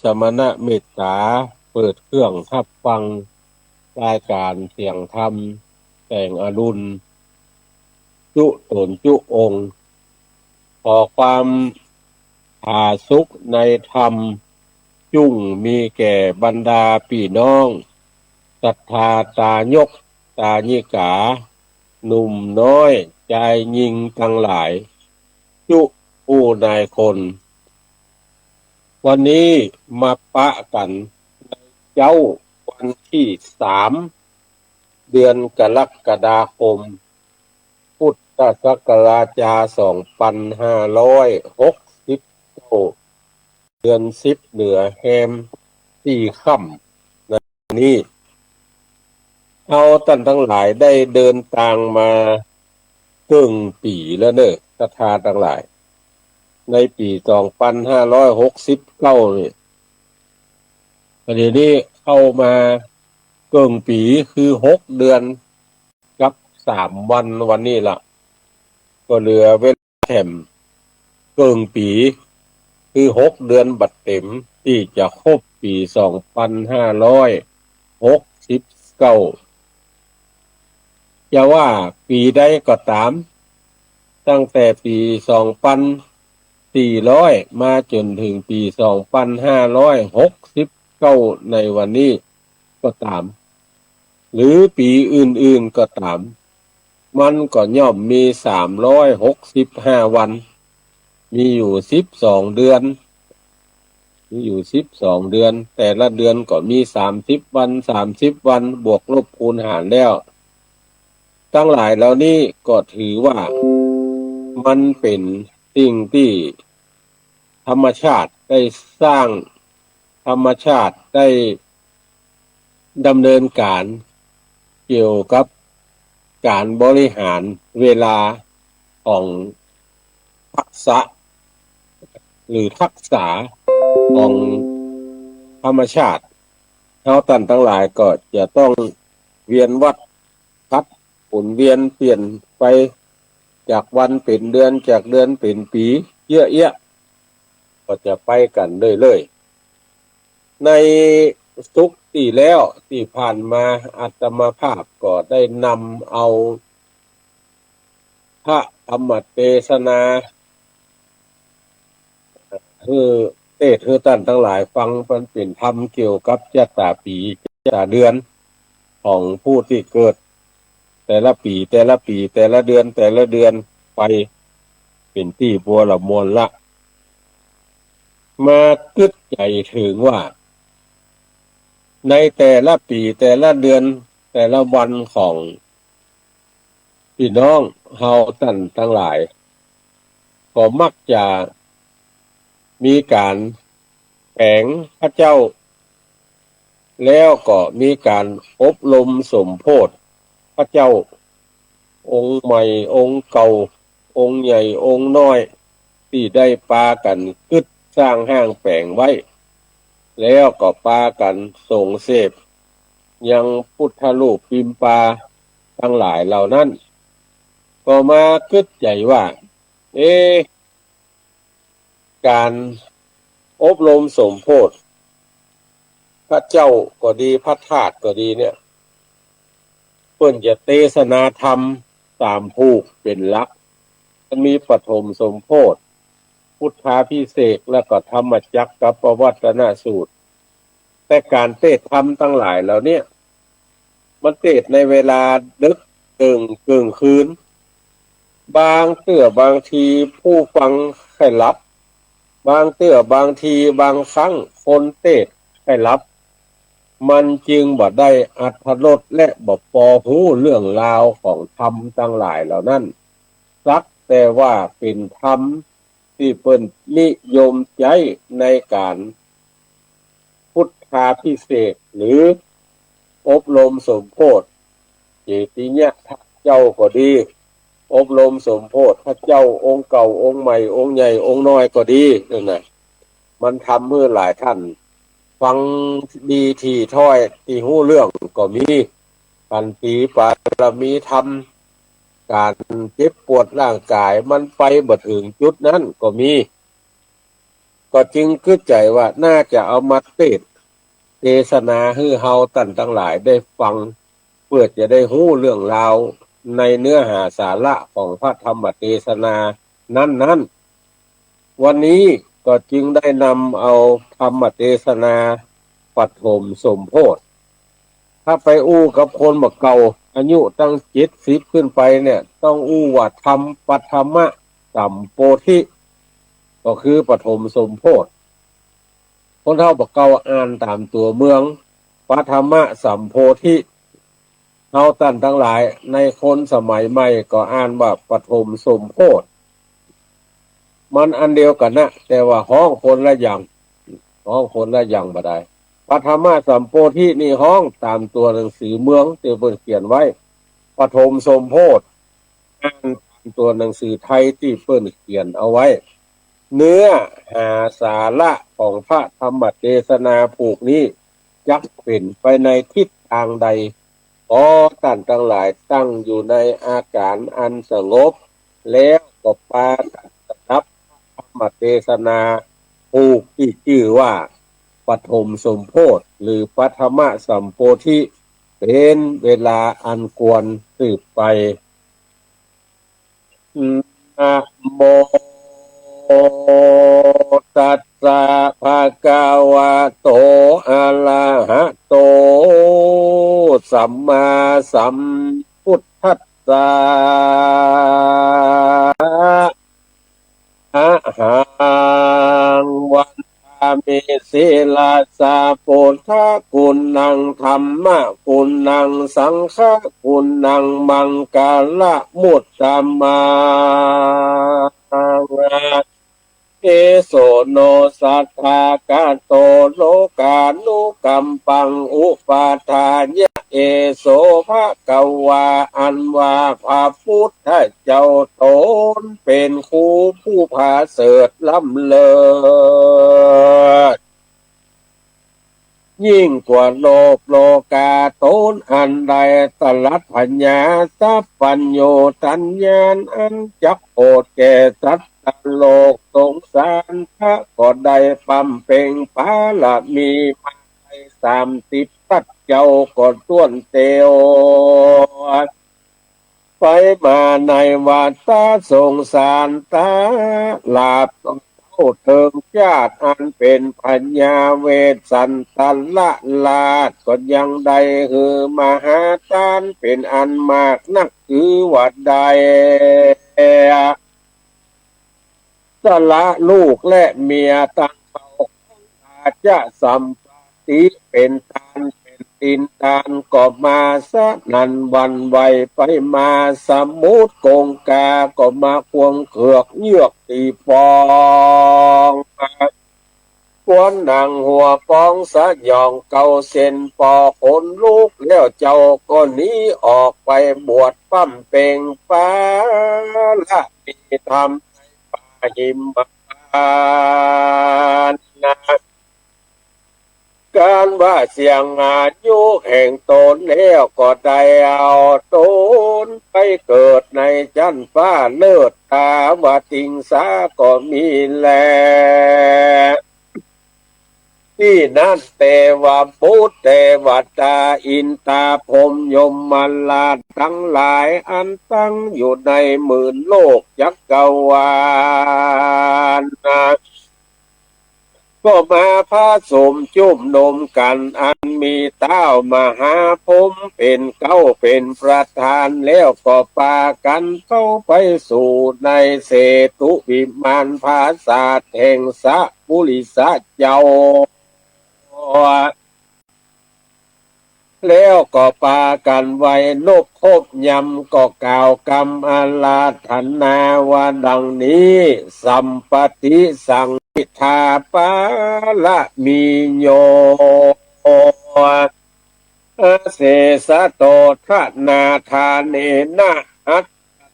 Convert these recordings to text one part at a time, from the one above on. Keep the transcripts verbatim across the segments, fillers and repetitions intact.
สมณะเมตต๋า เปิดเครื่องฮับฟังรายก๋านเสียงธรรมแสงอรุณ จุ๊ต๋นจุ๊องค์ ขอความผาสุกในธรรม จุ่งมีแก่บรรดาปี้น้อง ศรัทธาตายกตายิกา หนุ่มน้อยจายญิงตังหลาย จุ๊ผู้นายคน วันนี้มาปะกั๋นในเจ๊าวันตี้สาม เดือนกรกฎาคม พุทธศักราชาสองปันห้าร้อยหกสิบเก้า เดือนสิบเหลือแฮมสี่ค่ำ ในนี้ เฮาต้านตังหลายได้เดินตางมาเกิ่งปี๋แล้วเน่อ ศรัทธาตังหลาย ในปี๋สองปันห้าร้อยหกสิบเก้านี่ เดี๋ยวนี้เข้ามาเกิ่งปี๋ คือหกเดือนกับสามวัน วันนี้ละ ก็เหลือเวลาแถมเกิ่งปี๋ คือหกเดือนบ่เต็ม ตี้จะครบปี๋สองปันห้าร้อยหกสิบเก้า จะว่าปี๋ใดก็ต๋าม ตั้งแต่ปี๋สองปันสี่ร้อยมาจ๋นเถิงปี๋สองปันห้าร้อยหกสิบเก้า ในวันนี้ก็ต๋าม หรือปี๋อื่นๆ ก็ต๋าม มันก็ย่อมมีสามร้อยหกสิบห้าวัน มีอยู่สิบสองเดือน มีอยู่สิบสองเดือน แต่ละเดือนก็มีสามสิบวัน สามสิบวัน บวกลบคูณหารแล้ว ตังหลายเหล่านี้ก็ถือว่ามันเป๋นสิ่งตี้ธรรมชาติได้สร้าง ธรรมชาติได้ดำเนินก๋านเกี่ยวกับก๋านบริหารเวลาของทักษะ หรือทักษาของธรรมชาติ เฮาต้านตังหลายก็จะต้องเวียนวัฏ ผลัดหมุนเวียนเปลี่ยนไป จากวันเป๋นเดือน จากเดือนเป๋นปี๋ เยียะแยะ ก็จะไปกั๋นเรื่อยๆ ในศุกร์ตี้แล้วตี้ผ่านมา อาตมาภาพก็ได้นำเอาพระธรรมเตสนา หื้อเตสน์หื้อต้านตังหลายฟัง มันเป๋นธรรมเกี่ยวกับจะต๋าปี๋ จะต๋าเดือน ของผู้ตี้เกิดแต่ละปี๋ แต่ละปี๋ แต่ละเดือน แต่ละเดือนไป เป๋นตี้บัวละมวลละ มากึ๊ดใจ๋เถิงว่า ในแต่ละปี๋ แต่ละเดือน แต่ละวันของปี้น้องเฮาต้านตังหลาย ก็มักจะมีก๋านแป๋งพระเจ้า แล้วก็มีก๋านอบรมสมโพธิพระเจ้า องค์ใหม่องค์เก่า องค์ใหญ่องค์น้อย ตี้ได้ปากั๋นกึ๊ดสร้างฮ้างแป๋งไว้ แล้วก็ปากั๋นสรงเสพยังพุทธรูปปิมปาตังหลายเหล่านั้น ก็มากึ๊ดใจ๋ว่า เอ๊ะ ก๋านอบรมสมโพธิพระเจ้าก็ดี พระธาตุก็ดีเนี่ย เปิ้นจะเตสนาธรรมสามผูกเป๋นหลัก มันมีปฐมสมโพธิ พุทธาภิเษก แล้วก็ธรรมจักรกัปปวัตตนสูตร แต่ก๋านเตสน์ธรรมตังหลายเหล่าเนี้ย มันเตสน์ในเวลาดึกเกิ่ง เกิ่งคืน บางเตื้อบางทีผู้ฟังใค่หลับ บางเตื้อบางทีบางครั้งคนเตสน์ใค่หลับ มันจึงบ่ได้อรรถรสและบ่ปอฮู้เรื่องราวของธรรมตังหลายเหล่านั้น สักแต่ว่าเป๋นธรรมตี้เปิ้นนิยมใจ๊ในก๋าน พุทธาภิเษก หรืออบรมสมโพธิเจติยะธาตุเจ้าก็ดี อบรมสมโพธิพระเจ้าองค์เก่าองค์ใหม่องค์ใหญ่องค์น้อยก็ดี นั่นน่ะ มันทำหื้อหลายต้านฟังดีถี่ถ้อย ตี้ฮู้เรื่องก็มี ขันตีปารมีธรรม ก๋านเจ็บปวดร่างก๋ายมันไปบ่เถิงจุดนั้นก็มี ก็จึงกึ๊ดใจ๋ว่าน่าจะเอามาเตสน์ เตสนาหื้อเฮาต้านตังหลายได้ฟัง เปื้อจะได้ฮู้เรื่องราวในเนื้อหาสาระของพระธรรมเตสนานั้นๆ วันนี้ก็จึงได้นำเอาธรรมเตสนาปฐมสมโพธิ ถ้าไปอู้กับคนบ่าเก่า อายุตั้งเจ็ดสิบขึ้นไปเนี่ย ต้องอู้ว่าธรรมปฐมสัมโพธิ ก็คือปฐมสมโพธิ คนเฒ่าบ่าเก่าอ่านต๋ามตั๋วเมือง ปฐมสัมโพธิ เฮาต้านตังหลายในคนสมัยใหม่ก็อ่านว่าปฐมสมโพธิ มันอันเดียวกั๋นนะ แต่ว่าฮ้องคนละอย่าง ฮ้องคนละอย่างบ่ได้ ปฐมสัมโพธินี่ฮ้องต๋ามตั๋วหนังสือเมืองตี้เปิ้นเขียนไว้ ปฐมสมโพธิ อ่านต๋ามตั๋วหนังสือไทยตี้เปิ้นเขียนเอาไว้ เนื้อหาสาระของพระธรรมเตสนาผูกนี้ จักเป๋นไปในทิศตางใด ขอต้านตังหลายตั้งอยู่ในอาก๋ารอันสงบ แล้วก็ปากั๋นสดับพระธรรมเตสนาผูกตี้จื้อว่าปฐมสมโพธิ หรือปฐมสัมโพธิ เป๋นเวลาอันควรสืบไป นะโม ตัสสะ ภะคะวะโต อะระหะโต สัมมาสัมพุทธัสสะ อะหัง วันทามิ ศิรสสะ พุทธะกุณัง ธัมมะกุณัง สังฆะกุณัง มังคะละมุตตะมัง เอโส โน สัตถาคะโต โลกานุกัมปัง อุปาทายะ เอโส ภะคะวา อันว่าพระพุทธเจ้าต๋นเป๋นครูผู้ผาเสริฐล้ำเลิศ ยิ่งกว่าโลกโลกาต๋นอันใด ตรัสผญาสัพพัญญูตัญญาณ อันจักโผดแก่สัตว์โลกสงสาร พระก็ได้บำเพ็งปารมีมาได้สามสิบ พระเจ้าก็ต้วนเตียว ไปมาในวัฏฏะสงสาร ตลาดก็เต้าเถิงจาติอันเป๋นพญาเวสสันตรราช ก็ยังได้หื้อมหาทานเป๋นอันมากนัก ถือว่าได้ สละลูกและเมียตังเก่าของราชสัมปติ เป๋นทานเป๋นดินทานก็มาสนั่นหวั่นไหวไปมา สมุทรคงคาก็มาควงเขือกเยือกตี๋ปอง ควนหนังหัวปองสยองเกาเส้นปอ ขนลุกแล้วเจ้าก็หนีออกไปบวชบำเพ็งปารมีธรรมในป่าหิมพานต์นะ ก๋านว่าเสี้ยงอายุแห่งต๋นแล้วก็ได้เอาต๋นไปเกิดในจั๊นฟ้าเลิศ ทาวติงสาก็มีแล ตี้นั้นเตวบุตรเตวดาอินตาพรหมยมราชตังหลายอันตั้งอยู่ในหมื่นโลกจักรวาลนะ ก็มาผสมจุมนุมกั๋น อันมีต้าวมหาพรหมเป๋นเก๊าเป๋นประธาน แล้วก็ปากั๋นเข้าไปสู่ในเสตุวิมานผาสาทแห่งสะปุริสะเจ้า แล้วก็ปากั๋นไหว้นบครบยำ ก็กล่าวกำอาราธนาว่าดังนี้ สัมปติสังฆิทาปารมีโย อเสสะโต ทนาทาเนนะ อัต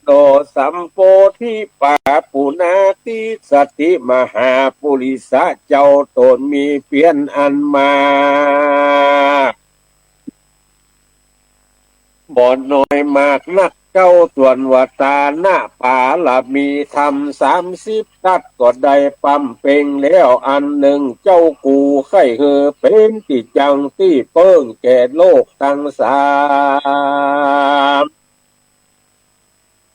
โน สัมโพธิปาปุนาติสสะติ มหาปุริสะเจ้าต๋นมีเปี้ยนอันมาก บ่น้อยมากนัก เจ้าส่วนว่าตานะปารมีธรรมสามสิบทัศก็ได้ปำเป็งแล้วอันนึ่ง เจ้ากูใค่หื้อเป๋นตี้จั้งตี้เปิ้งแก่โลกตังสาม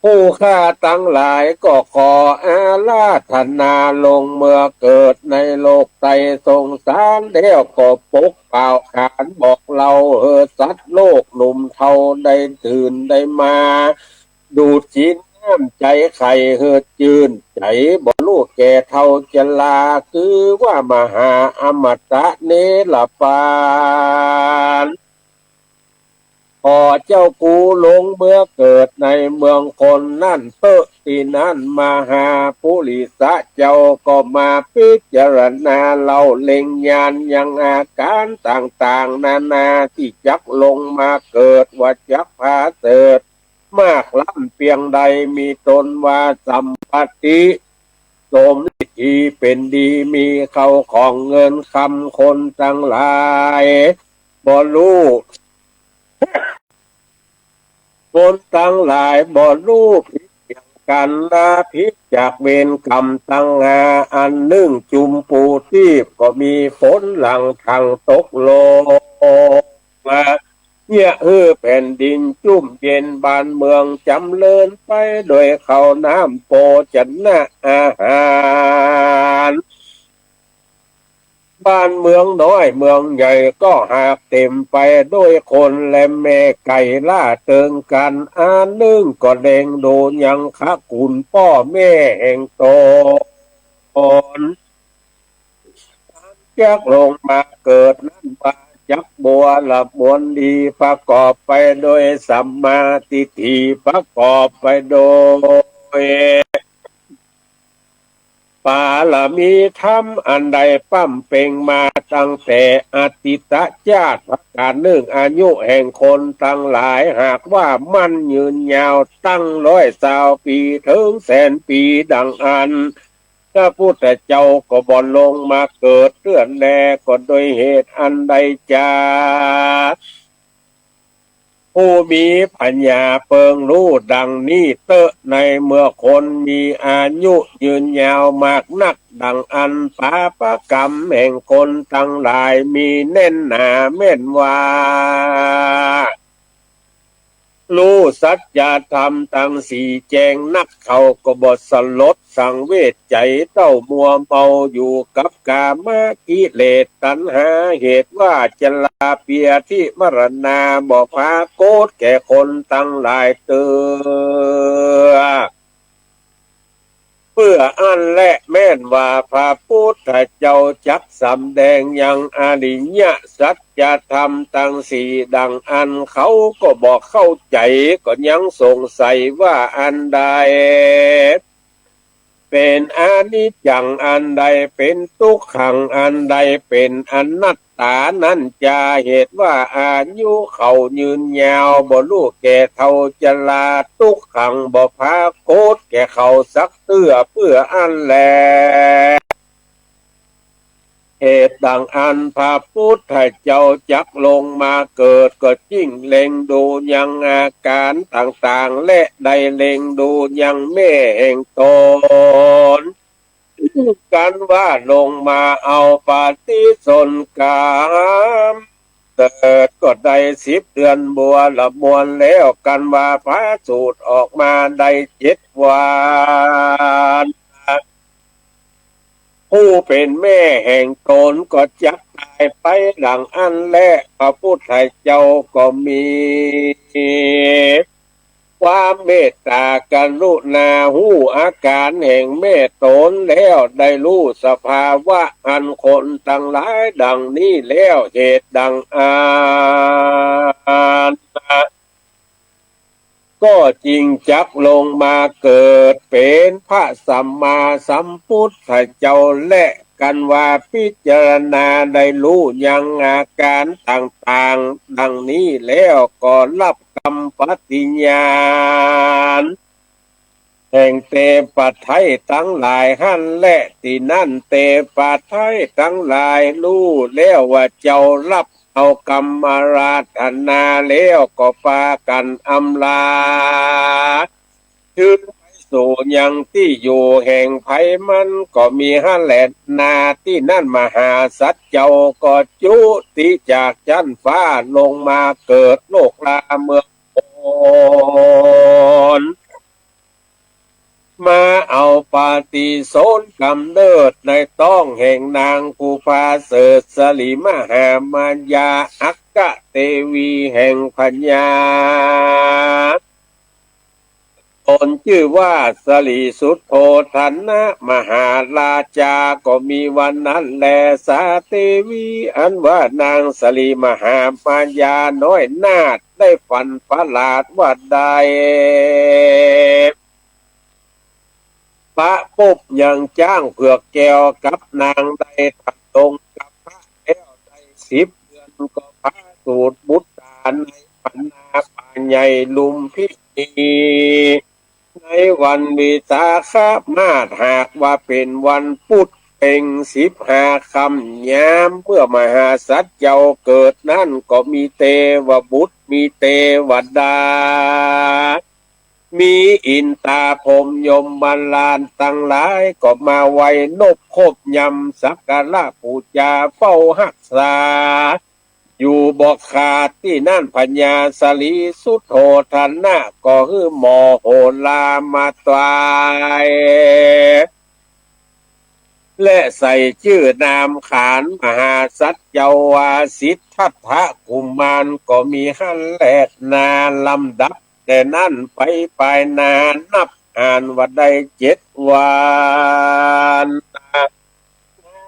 ผู้ข้าตังหลายก็ขออาราธนาลงเมื่อเกิดในโลกไตรสงสารแล้วก็ปกเป่าขานบอกเล่าหื้อสัตว์โลกหนุ่มเฒ่าได้ตื่นได้มา ดูดกิ๋นน้ำใจ๋ใค่หื้อจื้นใจ๋ บ่ฮู้แก่เฒ่าจรา คือว่ามหาอมตะเนรปาน ขอเจ้ากูลงเมื่อเกิดในเมืองคนนั้นเต๊อะ ตี้นั้นมหาปุริสะเจ้าก็มาพิจารณาเล่าเล็งญาณยังอาก๋านต่างๆ นานาตี้จักลงมาเกิด ว่าจักผาเสริฐมากล้ำเปียงใด มีต้นว่าสัมปติ สมฤทธีเป๋นดี มีเข้าของเงินคำ คนตังหลายบ่ฮู้ คนตังหลายบ่ฮู้ผิดเสี้ยงกั๋น ละผิดจากเวรก๋รรมตังห้า อันนึ่งจุมปูตีบก็มีฝนหลั่งทังตกลงมา เยียะหื้อแผ่นดินจุ่มเย็น บ้านเมืองจ๋ำเริญไปโดยข้าวน้ำโภชนะอาหาร บ้านเมืองน้อยเมืองใหญ่ก็หากเต๋มไปโดยคนและแม่ไก่ล่าเติงกั๋น อันนึ่งก็เล็งดูยังขะกุ๋นป้อแม่แห่งต๋น จักลงมาเกิดนั้นว่าจักบัวละมวลดี ประกอบไปโดยสัมมาทิฏฐิ ประกอบไปโดยปารมีธรรมอันได้ปำเป็งมาตั้งแต่อตีตชาติ ประก๋านนึ่ง อายุแห่งคนตังหลายหากว่ามั่นยืนยาวตั้งร้อยซาวปี๋เถิงแสนปี๋ดังอั้น พระพุทธเจ้าก็บ่ลงมาเกิดเตื้อแล ก็โดยเหตุอันใดจา ผู้มีปัญญาเปิงฮู้ดังนี้เต๊อะ ในเมื่อคนมีอายุยืนยาวมากนักดังอั้น ปาปกรรมแห่งคนตังหลายมีแน่นหนาแม่นว่า ฮู้สัจธรรมตังสี่แจ้งนักเข้าก็บ่สลดสังเวชใจ๋เต้า มัวเมาอยู่กับกามกิเลสตัณหา เหตุว่าจราเปียธิมรณา บ่ผาโกฏแก่คนตังหลายเตื้อ เปื้ออั้นแลแม่นว่าพระพุทธเจ้าจักสำแดงยังอริยสัจธรรมตังสี่ดังอั้น เขาก็บ่เข้าใจ๋ ก็ยังสงสัยว่าอันใดเป๋นอนิจจัง อันใดเป๋นตุ๊กขัง อันใดเป๋นอนัตตานั้นจา เหตุว่าอายุเขายืนยาว บ่ฮู้แก่เฒ่าจรา ตุ๊กขัง บ่ผาโกฏแก่เขาสักเตื้อ เปื้ออั้นแล เหตุดังอั้นพระพุทธเจ้าจักลงมาเกิด ก็จึงเล็งดูยังอาก๋านต่างๆ และได้เล็งดูยังแม่แห่งต๋น กันว่าลงมาเอาปฏิสนธิกำเนิดก็ได้สิบเดือนบัวละมวลแล้ว กันว่าผาสูติออกมาได้เจ็ดวัน ผู้เป๋นแม่แห่งต๋นก็จักต๋ายไปดังอั้นแล พระพุทธเจ้าก็มีความเมตตากรุณาฮู้อาก๋านแห่งแม่ต๋นแล้ว ได้ฮู้สภาวะอันคนตังหลายดังนี้แล้ว เหตุดังอั้น ก็จึงจักลงมาเกิดเป๋นพระสัมมาสัมพุทธเจ้าแล กันว่าพิจารณาได้ฮู้ยังอาก๋านต่างๆ ดังนี้แล้ว ก็ฮับกำปฏิญาณแห่งเตปะไทยตังหลายหั้นแล ตี้นั้นเตปะไทยตังหลายฮู้แล้วว่าเจ้าฮับ เอากำอาราธนาแล้วก็ปากั๋นอำลา คืนไปสู่ยังตี้อยู่แห่งใผมันก็มีหั้นแลนา ตี้นั้นมหาสัตว์เจ้าก็จุติจากจั๊นฟ้าลงมาเกิดโลกลาเมือง โขน มาเอาปฏิสนธิก๋ำเนิดในต๊องแห่งนางผู้ผาเสริฐสลีมหามายาอัคคเตวีแห่งพญา ต๋นจื้อว่าสลีสุทโธทนะมหาราชา ก็มีวันนั้นแล สาเตวี อันว่านางสลีมหามายาน้อยนาถ ได้ฝันประหลาดว่าได้ประปบยังจ๊างเผือกแก้วกับนางได้ตัดตรงกับพระแล้วได้สิบเดือน ก็ผาสูติบุตราในบรรดาป่าใหญ่ลุมพินี ในวันวิสาขมาส หากว่าเป๋นวันปุธ เพ็งสิบห้าค่ำ ยามเมื่อมหาสัตว์เจ้าเกิดนั้น ก็มีเตวบุตร มีเตวดา มีอินตาพรหมยมราชตังหลาย ก็มาไหว้นบคบยำสักการะปู๋จาเฝ้าฮักษา อยู่บ่ขาด ตี้นั้นพญาสลีสุทโธทนะ ก็หื้อหมอโหรามาตวาย และใส่จื้อนามขานมหาสัตว์เจ้าว่าสิทธัตถะกุมาร ก็มีหั้นแลนา ลำดับแต่นั้นไปปายหน้านับอ่านว่าได้เจ็ดวัน นา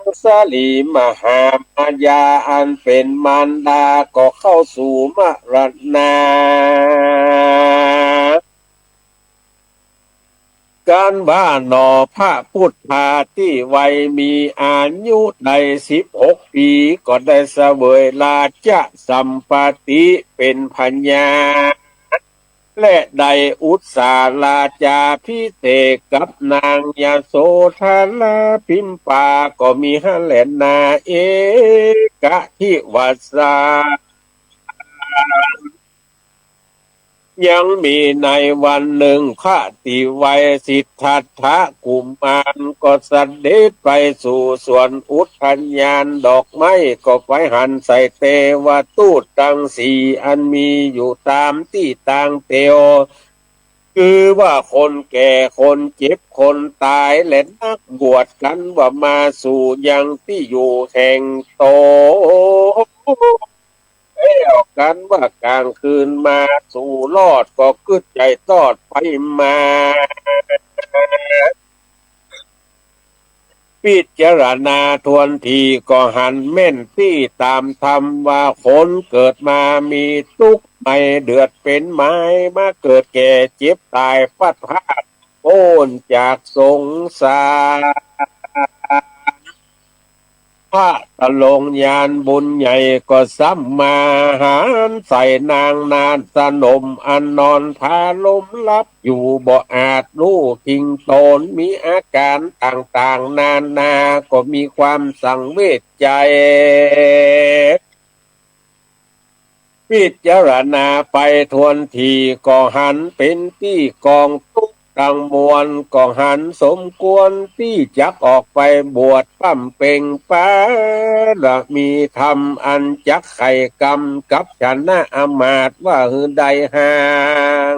งสลีมหามายาอันเป๋นมารดาก็เข้าสู่มรณา กันว่าหนอ พระปุทธาตี้วัยมีอายุได้สิบหกปี๋ ก็ได้เสวยราชสัมปัตติเป๋นพญา และได้อุสสาราชาภิเษกกับนางยโสธราพิมพา ก็มีหั้นแลนา เอกะทิวาสา ยังมีในวันนึ่ง พระตี้วัยสิทธัตถะกุมารก็เสด็จไปสู่สวนอุทยานดอกไม้ ก็ไปหันใส่เตวทูตตังสี่อันมีอยู่ต๋ามตี้ตางเตียว คือว่าคนแก่ คนเจ็บ คนต๋าย และนักบวช กันว่ามาสู่ยังตี้อยู่แห่งต๋น แล้วกันว่ากลางคืนมาสู่รอด ก็กึ๊ดใจ๋ตอดไปมา พิจารณาถ้วนถี่ก็หันแม่นตี้ต๋ามธรรมว่าคนเกิดมามีตุ๊กข์ภัยเดือดเป๋นหมาย มาเกิดแก่เจ็บต๋าย พลัดพราก ป๊นจากสงสาร พระตะลงยานบุญใหญ่ก็ซ้ำมาหันใส่นางนาฏสนมอันนอนผาลมหลับอยู่บ่อาจฮู้ถิงต๋น มีอาก๋ารต่างๆ นานา ก็มีความสังเวชใจ๋ พิจารณาไปถ้วนถี่ก็หันเป๋นตี้กองตุ๊กข์ตังมวล ก็หันสมควรตี้จักออกไปบวชบำเพ็งบารมีธรรม อันจักไขว่กำกับชนะอำมาตย์ว่าหื้อได้ห่าง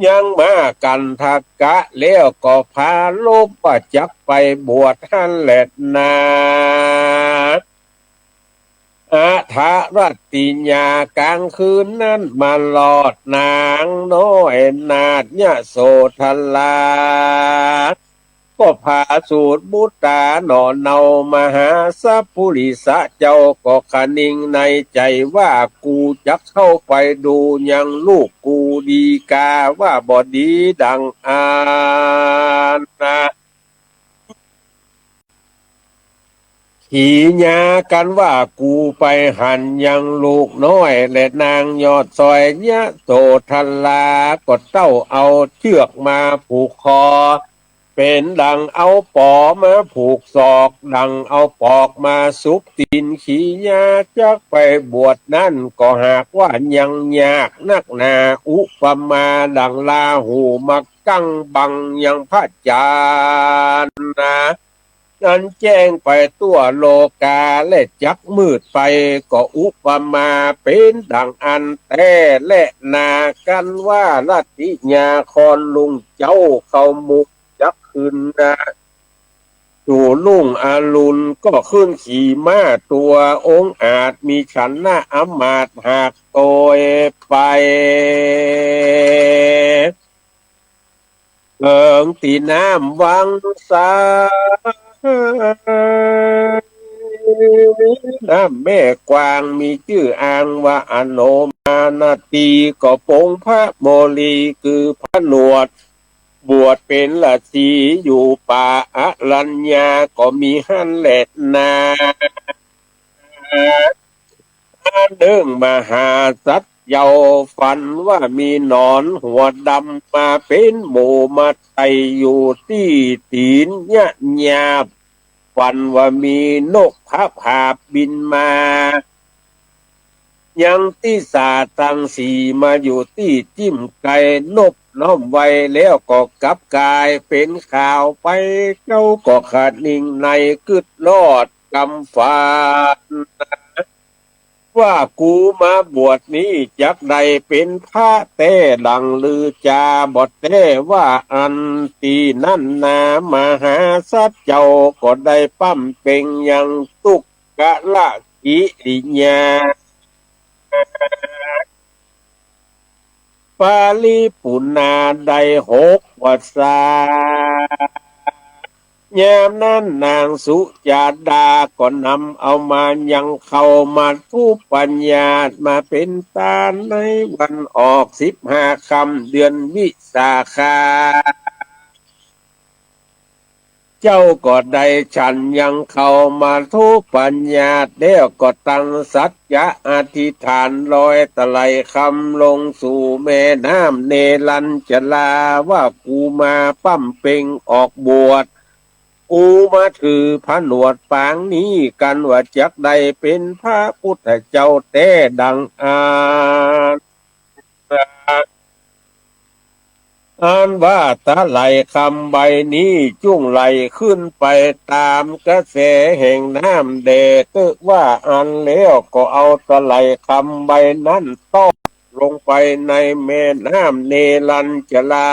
ยังมากัณฑกะแล้วก็ผาลบว่าจักไปบวชหั้นแลนา อะถะรัตติยา กลางคืนนั้นมารอดนางน้อยนาฏยโสธรา ก็ผาสูติบุตราหนอเนา มหาสัพพุริสะเจ้าก็คะนิงในใจ๋ว่า กูจักเข้าไปดูยังลูกกูดีกาว่าบ่ดีดังอั้นนะ ขีญากันว่ากูไปหันยังลูกน้อย และนางยอดสอยยโสธรา ก็เต้าเอาเจื้อกมาผูกคอ เป๋นดั่งเอาปอมาผูกศอก ดั่งเอาปอกมาสุบตี๋น ขี้ยาจักไปบวชนั้น ก็หากว่ายังยากนักหนา อุปมาดั่งราหูมากั๋งบังยังพระจันทร์นะ อันแจ้งไปทั่วโลกา และจักมืดไป ก็อุปมาเป๋นดั่งอั้นแต๊แลนา กั๋นว่ารัตติยาคอนลุงเจ้า เขามุกจักขึ้นนะ สู่รุ่งอรุณก็ขึ้นขี่ม้าตั๋วองอาจ มีฉันนะอำมาตย์หากโตยไป เถิงตี้น้ำวังสา น้ำแม่กวางมีจื้ออ้างว่าอโนมานาตี ก็ปงพระโมลีคือผนวด บวชเป๋นฤาษีอยู่ป่าอรัญญา ก็มีหั้นแลนา เนื่องมหาสัตว์เจ้าฝันว่ามีหนอนหัวดำมาเป๋นหมู่มาไต่อยู่ตี้ตี๋นยะหยาบ ฝันว่ามีนกพระผาบบินมา ยังตี้สาตังสีมาอยู่ตี้จิ้มไก่ นบน้อมไหว้แล้วก็กลับก๋ายเป๋นขาวไป เจ้าก็คะนิงในกึ๊ดรอดกำฝัน ว่ากูมาบวชนี้จักได้เป๋นพระแต๊ดั่งลือจา บ่แต๊ว่าอั้น ตี้นั้นนามหาสัตว์เจ้าก็ได้ปำเป็งยังตุ๊กกะละกิริยา ปริปุณาได้หกวรรษา ยามนั้นนางสุจาดาก็นำเอามายังข้าวมัทธุปัญญาตมาเป๋นตานในวันออกสิบห้าค่ำเดือนวิสาขา เจ้าก็ได้ฉันยังข้าวมัทธุปัญญาตแล้วก็ตั้งสัจจะอธิษฐานลอยตะไหลคำลงสู่แม่น้ำเนรัญจรา ว่ากูมาปำเป็งออกบวช กูมาถือผนวดปางนี้กั๋นว่าจักได้เป๋นพระพุทธเจ้าแต๊ดั่งอั้น อันว่าตะไหลคำใบนี้จุ่งไหลขึ้นไปต๋ามกระแสแห่งน้ำแด่เต๊อะว่าอั้นแล้วก็เอาตะไหลคำใบนั้นต้อนลงไปในแม่น้ำเนรัญจรา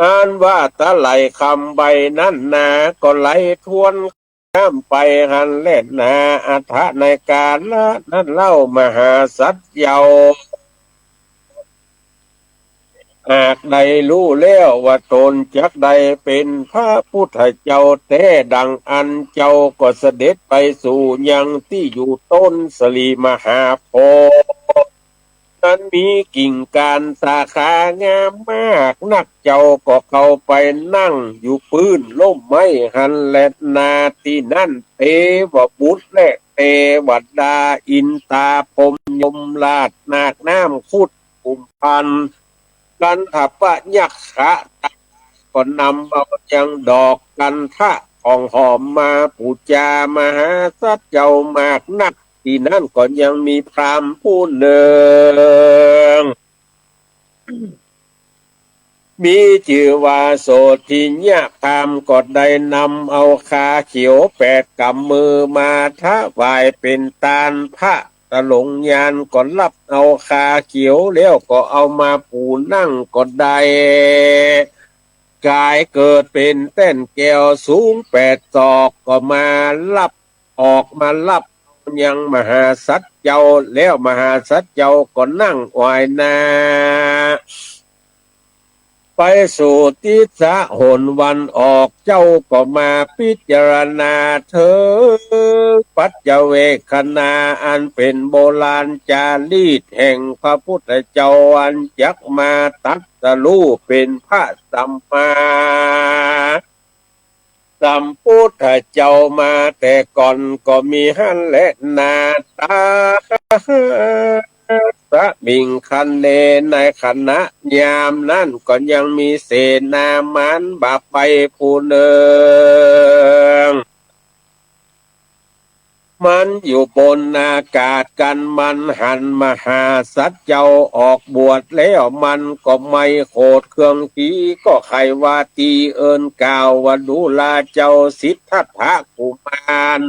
อันว่าตะไหลคำใบนั้นนาก็ไหลทวน น้ำไปหั้นแลนา อัฏฐะ ในกาละนั้นเล่ามหาสัตว์เจ้า หากได้ฮู้แล้วว่าต๋นจักได้เป๋นพระพุทธเจ้าแต๊ดั่งอั้น เจ้าก็เสด็จไปสู่ยังตี้อยู่ต้นสะหลีมหาโพธิ์ นั้นมีกิ่งก้านสาขางามมากนัก เจ้าก็เข้าไปนั่งอยู่ปื้นฮ่มไม้หั้นแลนา ตี้นั้นเตวบุตรและเตวดา อินตาพรหมยมราช นาคน้ำครุฑกุมภัณฑ์ กันทปะยักขะ ก็นำเอายังดอกกันทะของหอมมาปู๋จามหาสัตว์เจ้ามากนัก ตี้นั้นก็ยังมีพราหมณ์ผู้นึ่ง มีจื้อว่าโสทิญญะพราหมณ์ ก็ได้นำเอาคาเขียวแปดก๋ำมือมาถวายเป๋นตาน พระตะหลงญาณก็ฮับเอาคาเขียวแล้วก็เอามาปู๋นั่งก็ได้ ก๋ายเกิดเป๋นแต้นแก้วสูงแปดศอก ก็มาฮับ ออกมาฮับยังมหาสัตว์เจ้า แล้วมหาสัตว์เจ้าก็นั่งอ้อยหน้า ไปสู่ทิศหนวันออก เจ้าก็มาพิจารณาเถิงปัจจเวกขณา อันเป๋นโบราณจารีตแห่งพระพุทธเจ้า อันจักมาตรัสรู้เป๋นพระสัมมา สัมพุทธเจ้ามาแต่ก่อนก็มีหั้นแลนา ตถาคต มิงคะเน ในขณะยามนั้นก็ยังมีเสนามารบาปไปผู้นึ่ง มันอยู่บนอากาศกั๋น มันหันมหาสัตว์เจ้าออกบวชแล้ว มันก็ไม่โขดเคืองผี ก็ใค่ว่าตี้เอิ้นกล่าวว่าดูราเจ้าสิทธัตถะกุมาร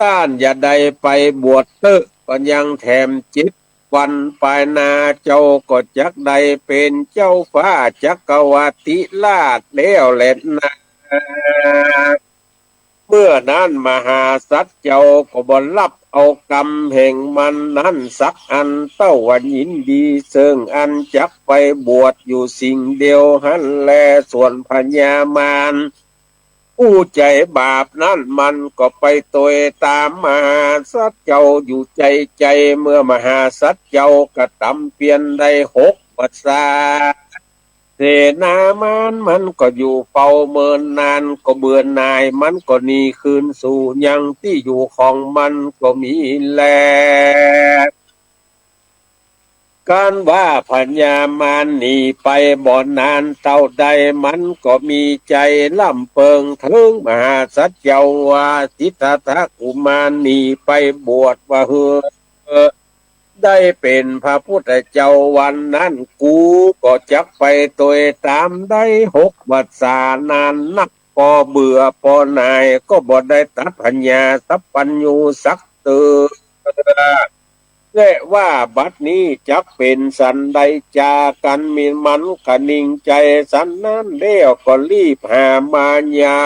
ต้านอย่าได้ไปบวชเต๊อะ ก็ยังแถมเจ็ดวันปายหน้าเจ้าก็จักได้เป๋นเจ้าฟ้าจักรวรรดิราชแล้วแลนา เมื่อนั้นมหาสัตว์เจ้าก็บ่ฮับเอากำแห่งมันนั้นสักอัน เต้าว่ายินดีเซิ่งอันจักไปบวชอยู่สิ่งเดียวหั้นแล ส่วนพญามารผู้ใจ๋บาปนั้นมันก็ไปตวยต๋ามมหาสัตว์เจ้าอยู่ใจ๋ใจ๋ เมื่อมหาสัตว์เจ้ากระตำเปียรได้หกวรรษา เสนามารมันก็อยู่เฝ้าเมินนาน ก็เบื่อหน่าย มันก็หนีคืนสู่ยังตี้อยู่ของมันก็มีแล กันว่าพญามารหนีไปบ่นานเต้าใด มันก็มีใจ๋ร่ำเปิงเถิงมหาสัตว์เจ้าว่า สิทธัตถะกุมารหนีไปบวชว่าเฮอ ได้เป๋นพระพุทธเจ้าวันนั้น กูก็จักไปตวยต๋ามได้หกวรรษานานนัก ปอเบื่อปอหน่าย ก็บ่ได้ตัดพญาสัพพัญญูสักเตื้อ และว่าบัดนี้จักเป๋นสันใดจา กันมีมันกระหนิ่งใจ๋สันนั้นแล้วก็รีบหามายา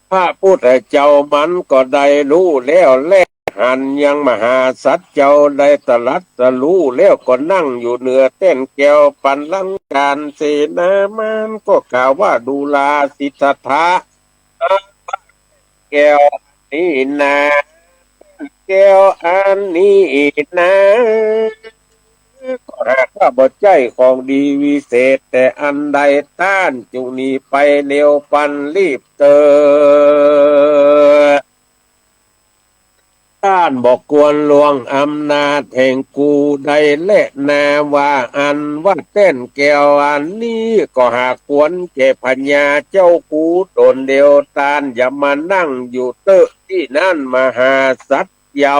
พระพุทธเจ้ามันก็ได้ฮู้แล้วแล หันยังมหาสัตว์เจ้าได้ตรัสฮู้แล้วก็นั่งอยู่เหนือแต้นแก้วปัลลังก์ เสนามารก็กล่าวว่าดูราสิทธัตถะ แก้วอันนี้นา แก้วอันนี้นา ก็หากว่าบ่ใจ้ของดีวิเศษแต่อันใด ต้านจุ่งหนีไปเร็วปันรีบเต๊อะ ต้านบ่ควรล่วงอำนาจแห่งกูได้แลนา ว่าอันว่าแต้นแก้วอันนี้ก็หากควรแก่พญาเจ้ากูต๋นเดียว ต้านอย่ามานั่งอยู่เต๊อะตี้นั้นมหาสัตว์เจ้า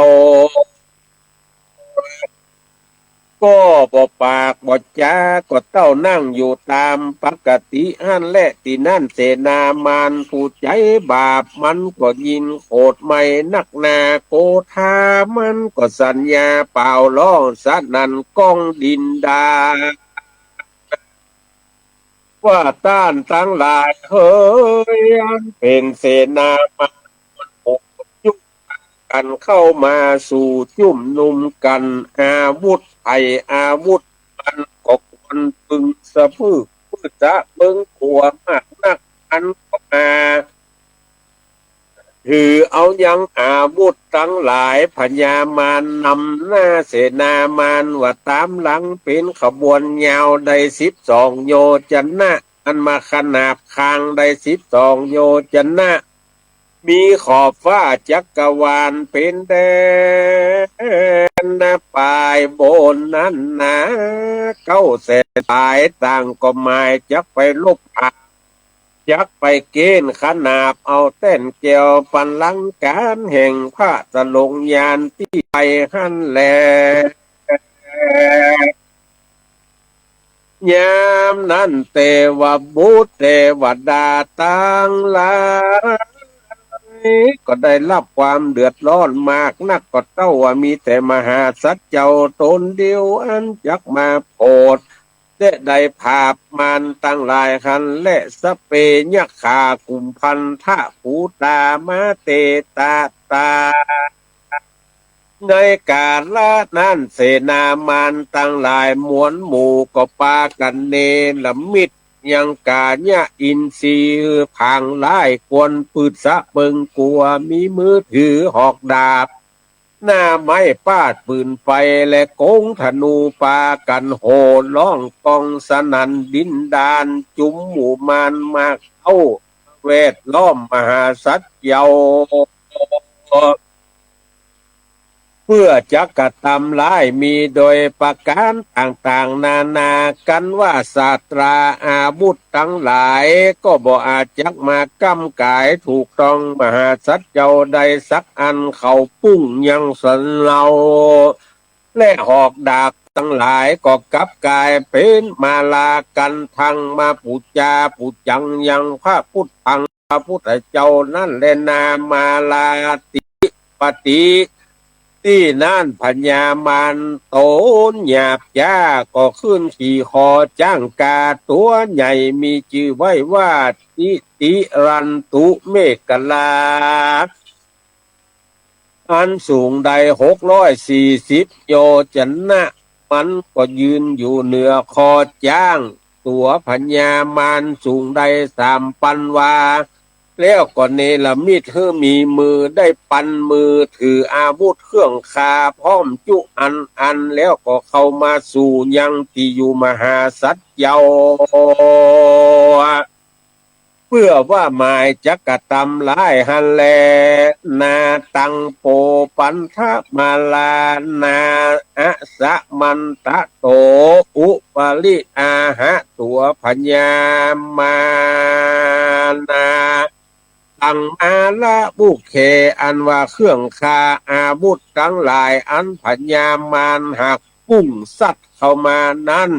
ก็บ่ปากบ่จา ก็เต้านั่งอยู่ต๋ามปกติหั้นแล ตี้นั้นเสนามารผู้ใจ๋บาปมันก็ยินโขดใหม่นักหนา โกธามันก็สัญญาป่าวฮ้องสนั่นก้องดินดา ว่าต้านตังหลายเหย อันเป๋นเสนามาร กันเข้ามาสู่จุมนุมกั๋น อาวุธใผอาวุธมันก็ควรพึงสะพึก เปื้อจะเบิ่งกั๋วมากนัก อันก็มาถือเอายังอาวุธตังหลาย พญามารนำหน้าเสนามารว่าต๋ามหลังเป๋นขบวนยาวได้สิบสองโยจนะ อันมาขนาบคางได้สิบสองโยจนะ มีขอบฟ้าจักรวาลเป๋นแดนนะ ปายบนนั้นนา เก้าแสนปายต่างก็หมายจักไปลบผา จักไปเก๊ณฑ์ขนาบเอาแต้นแก้วปัลลังก์แห่งพระสโลงยานตี้ไปหั้นแล ยามนั้นเตวบุตรเตวดาตังหลาย ก็ได้ฮับความเดือดร้อนมากนัก ก็เต้าว่ามีแต่มหาสัตว์เจ้าต๋นเดียวอันจักมาโผด และได้ผาบมารตังหลายหั้นแล สะเป ยักขา กุมภัณฑะ ภูตา มาเตตะตา ในกาละนั้นเสนามารตังหลายมวลหมู่ก็ปากั๋นเนรมิตยังกายอินทรีย์ผางร้าย ควรปืดสะเปิงกั๋ว มีมือถือหอกดาบ หน้าไม้ปาดปืนไฟ และกงธนู ปากั๋นโห่ฮ้องก้องสนั่นดินดาน จุมหมู่มารมากเข้า แวดล้อมมหาสัตว์เจ้า เปื้อจักกระตำร้ายมีโดยประก๋านต่างๆ นานา กันว่าศาสตราอาวุธตังหลาย ก็บ่อาจจักมาก้ำก๋ายถูกต้องมหาสัตว์เจ้าใดสักอัน เขาปุ้งยังสันเลา และหอกดาบตังหลายก็กลับก๋ายเป๋นมาลากัน ทั้งมาปู๋จาปู๋จังยังพระพุทธัง พระพุทธเจ้านั้นแลนา มาลาติปติ ตี้นั้นพญามารต๋นหยาบจ๊า ก็ขึ้นขี่คอจ๊างก๋าตั๋วใหญ่ มีจื้อไว้ว่าติติรันตุเมขลา อันสูงได้หกร้อยสี่สิบโยชนะ มันก็ยืนอยู่เหนือคอจ๊างตั๋วพญามาร สูงได้สามปันวา แล้วก็เนรมิตหื้อมีมือได้ปันมือถืออาวุธเครื่องฆ่าพร้อมจุอันอัน แล้วก็เข้ามาสู่ยังตี้อยู่มหาสัตว์เจ้า เปื้อว่าหมายจักกระตำร้ายหั้นแล นาตังโปปันทมาลานา อสมันตะโต อุปริอาหะ ตั๋วพญามารนา ตังมาละบุคเค อันว่าเครื่องฆ่าอาวุธตังหลาย อันพญามารหากปุ้งสัตว์เข้ามานั้น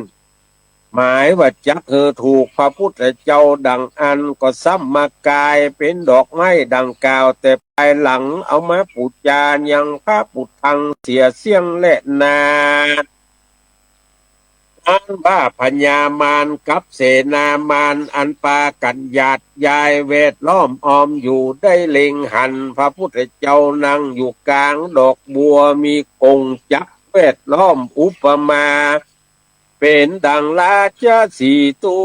หมายว่าจักหื้อถูกพระพุทธเจ้าดังอั้น ก็ซ้ำมากายเป๋นดอกไม้ดังกล่าวแต่ภายหลัง เอามาปู๋จายังพระพุทธังเสียเสี้ยงแลนา อันว่าพญามารกับเสนามารอันปากั๋นหยาดยายแวดล้อมอ้อมอยู่ ได้เล็งหันพระพุทธเจ้านั่งอยู่ก๋างดอกบัว มีกงจักรแวดล้อม อุปมาเป๋นดังราชสีห์ตั๋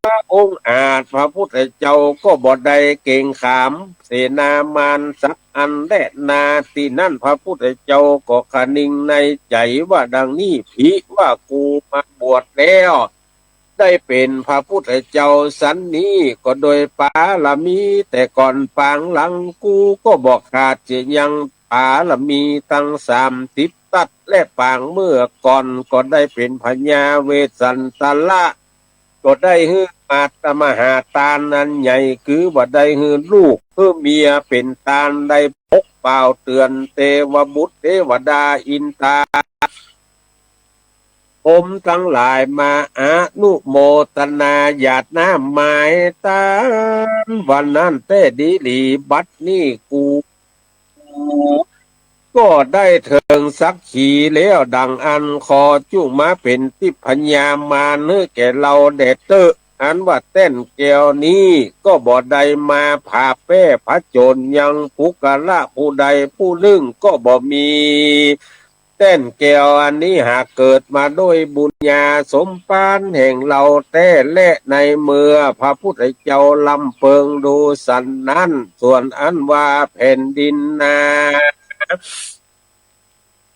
วองอาจ พระพุทธเจ้าก็บ่ได้เกรงขามเสนามารสักอันแลนา ตี้นั้นพระพุทธเจ้าก็คะนึงในใจ๋ว่าดังนี้ ภิกขุว่ากูมาบวชแล้ว ได้เป๋นพระพุทธเจ้าสันนี้ ก็โดยปารมีแต่ก่อนปางหลัง กูก็บ่ขาดเสียยังปารมีตังสามสิบตัด และปางเมื่อก่อนก็ได้เป๋นพญาเวสสันตระ ก็ได้หื้อมาตมหาตานอันใหญ่ คือว่าได้หื้อลูกหื้อเมียเป๋นตาน ได้ปกเป่าเตื๋อนเตวบุตรเตวดาอินตา พรหมตังหลายมาอนุโมตนาหยาดน้ำหมายตาน วันนั้นแต๊ดีหลี บัดนี้กู ก็ได้เถิงสักขีแล้วดังอั้น ขอจุ่งมาเป๋นทิพยามารหื้อแก่เฮาแด่เต๊อะ อันว่าแต้นแก้วนี้ก็บ่ได้มาผ่าแป้ผจญยังปุคคละผู้ใดผู้นึ่งก็บ่มี แต้นแก้วอันนี้หากเกิดมาโดยบุญญาสมภารแห่งเฮาแต๊แล ในเมื่อพระพุทธเจ้าลำเปิงดูสันนั้น ส่วนอันว่าแผ่นดินนา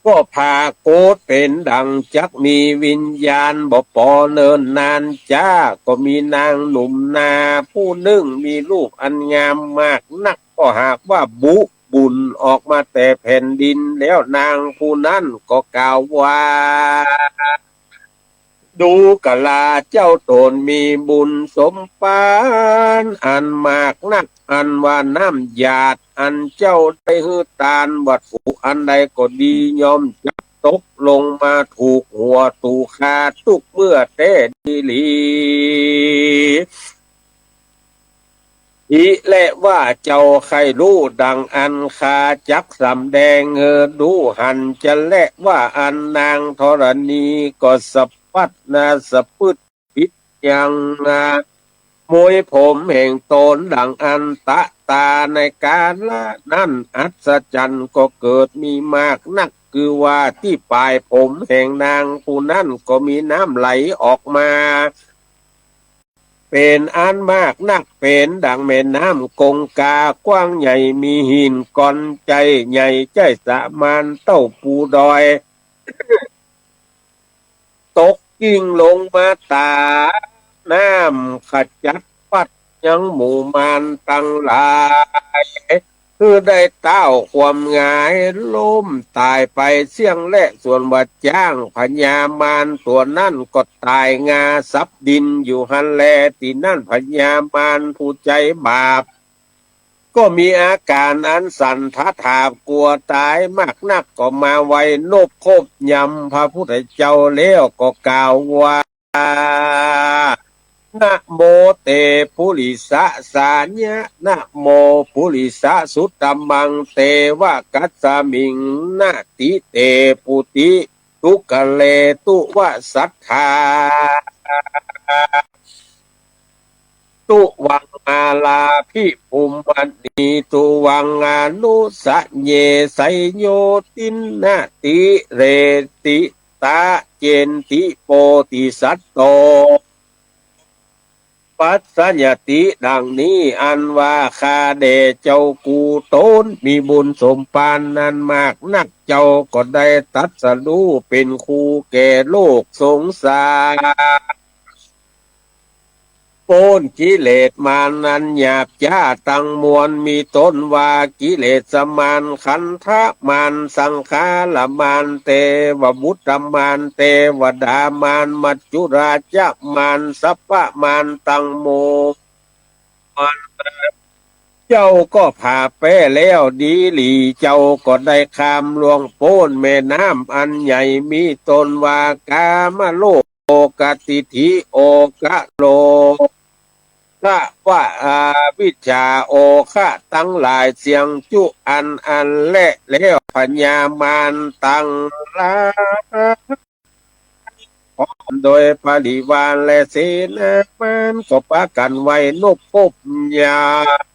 ก็ผาโกฏเป๋นดังจักมีวิญญาณบ่ปอเนิ่นนานจ๊า ก็มีนางหนุ่มนาผู้นึ่งมีรูปอันงามมากนัก ก็หากว่าบุ บุญออกมาแต่แผ่นดินแล้ว นางผู้นั้นก็กล่าวว่า ดูก่อนเจ้า ตนมีบุญสมภารอันมากนัก อันว่าน้ำหยาดอันเจ้าได้หื้อตานวัตถุอันใดก็ดี ย่อมจักตกลงมาถูกหัวตั๋วข้าตุ๊กเมื่อแต๊ดีหลี อิแลว่าเจ้าใค่ฮู้ดังอั้น ข้าจักสำแดงหื้อดูหันจะแลว่าอั้น นางธรณีก็สะพัดหน้าสะพึดปิดยังมวยผมแห่งตนดังอั้น ตะตาในกาละนั้น อัศจรรย์ก็เกิดมีมากนัก คือว่าตี้ป๋ายผมแห่งนางผู้นั้นก็มีน้ำไหลออกมา เป๋นอันมากนัก เป๋นดังแม่น้ำคงคากว้างใหญ่ มีหินก้อนใจ๋ใหญ่ใจ้สะมานเต้าปูดอย ตกกลิ้งลงมาต๋ามน้ำ ขจัดปัดยังหมู่มารตังหลาย คือได้ต้าวความหงายล้มต๋ายไปเสี้ยงแล ส่วนว่าจ๊างพญามารตั๋วนั้นก็ต๋ายงาสับดินอยู่หั้นแล ตี้นั้นพญามารผู้ใจ๋บาป ก็มีอาก๋านอันสั่นทะถาบกั๋วต๋ายมากนัก ก็มาไหว้นบคบยำพระพุทธเจ้าแล้วก็กล่าวว่า นะโมเตปุริสสาญะ นะโมปุริสสุตตมัง เตวะกัสสมิง นะติเตปุติ ทุกะเลตุวะสัทธา ตุวังมาลาภิภูมมณี ตุวังอนุสะเย ไสโยตินนะติเรติตะ เจนติโปติสัตโต ปัสสะยะติ ดังนี้ อันว่าข้าแด่เจ้ากู๋ต๋น มีบุญสมปานนั้นมากนัก เจ้าก็ได้ตรัสรู้เป๋นครูแก่โลกสงสาร ป๊นกิเลสมารนั้นหยาบจ๊าตังมวล มีต้นว่ากิเลสมาร ขันธมาร สังขารมาร เตวบุตรมาร เตวดามาร มัจจุราชมาร สัพพมารตังมวล เจ้าก็ผ่าแป๊แล้วดีหลี เจ้าก็ได้ข้ามล่วงป๊นแม่น้ำอันใหญ่ มีต้นว่ากามโลก โอคะติฏฐิ โอคะโลภะ อวิชชา โอคะตังหลาย เสี้ยงจุอันอันแล แล้วพญามารตังหลาย พร้อมโดยบริวารและเสนา มารก็ปากั๋นไหว้นบคบยำ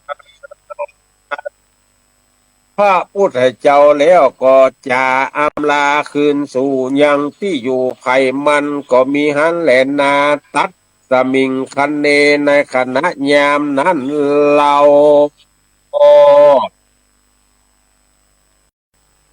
พระพุทธเจ้าแล้วก็จะอำลาคืนสู่ยังตี้อยู่ใผมันก็มีหั้นแลนา ตัสมิงคะเน ในขณะยามนั้นเล่า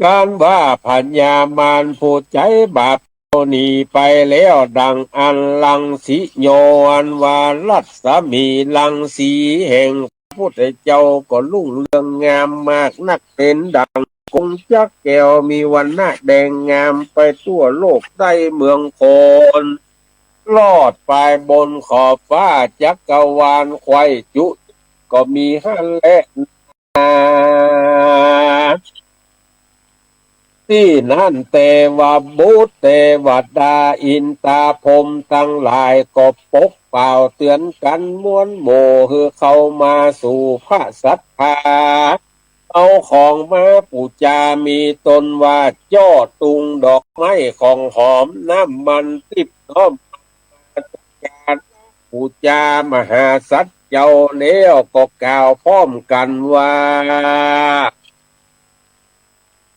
ก๋านว่าพญามารผู้ใจ๋บาปเจ้าหนีไปแล้ว ดังอั้นรังสิโย อันว่ารัศมีรังสีแห่งพระพุทธเจ้าก็รุ่งเรืองงามมากนัก เป๋นดั่งกงจักรแก้ว มีวรรณะแดงงามไปทั่วโลกใต้เมืองคน ลอดไปบนขอบฟ้าจักรวาล ใคว่จุก็มีหั้นแลนา ตี้นั้นเตวบุตร เตวดา อินตา พรหมตังหลายก็ปกเป่าเตื๋อนกั๋นมวลหมู่ หื้อเข้ามาสู่พระศรัทธา เอาของมาปู๋จา มีต้นว่าจ้อตุง ดอกไม้ ของหอม น้ำมันทิพย์ น้อมมาจัดก๋านปู๋จามหาสัตว์เจ้า แล้วก็กล่าวพร้อมกั๋นว่า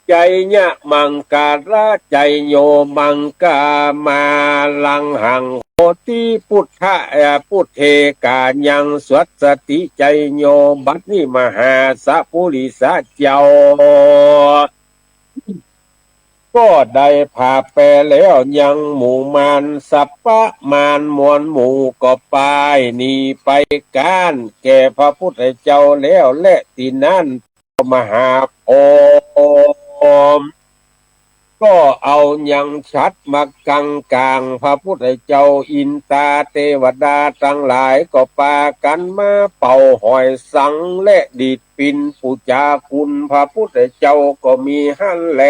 ไชยะมังคะละ ไชยโย มังคะมาลังหัง โหติ พุทธะ เอ่อ พุทเทกายัง สวัสสติ ไชยโย บัดนี้มหาสะปุริสะเจ้า ก็ได้ผ่าแปแล้วยังหมู่มาร สัพพมารมวลหมู่ก็ปายหนีไปก้านแก่พระพุทธเจ้าแล้ว และตี้นั้น มหาพรหมก็เอายังฉัตรมากังก๋างพระพุทธเจ้า อินตาเตวดาตังหลายก็ปากั๋นมาเป่าหอยสังและดีดปินปู๋จาคุณพระพุทธเจ้าก็มีหั้นแล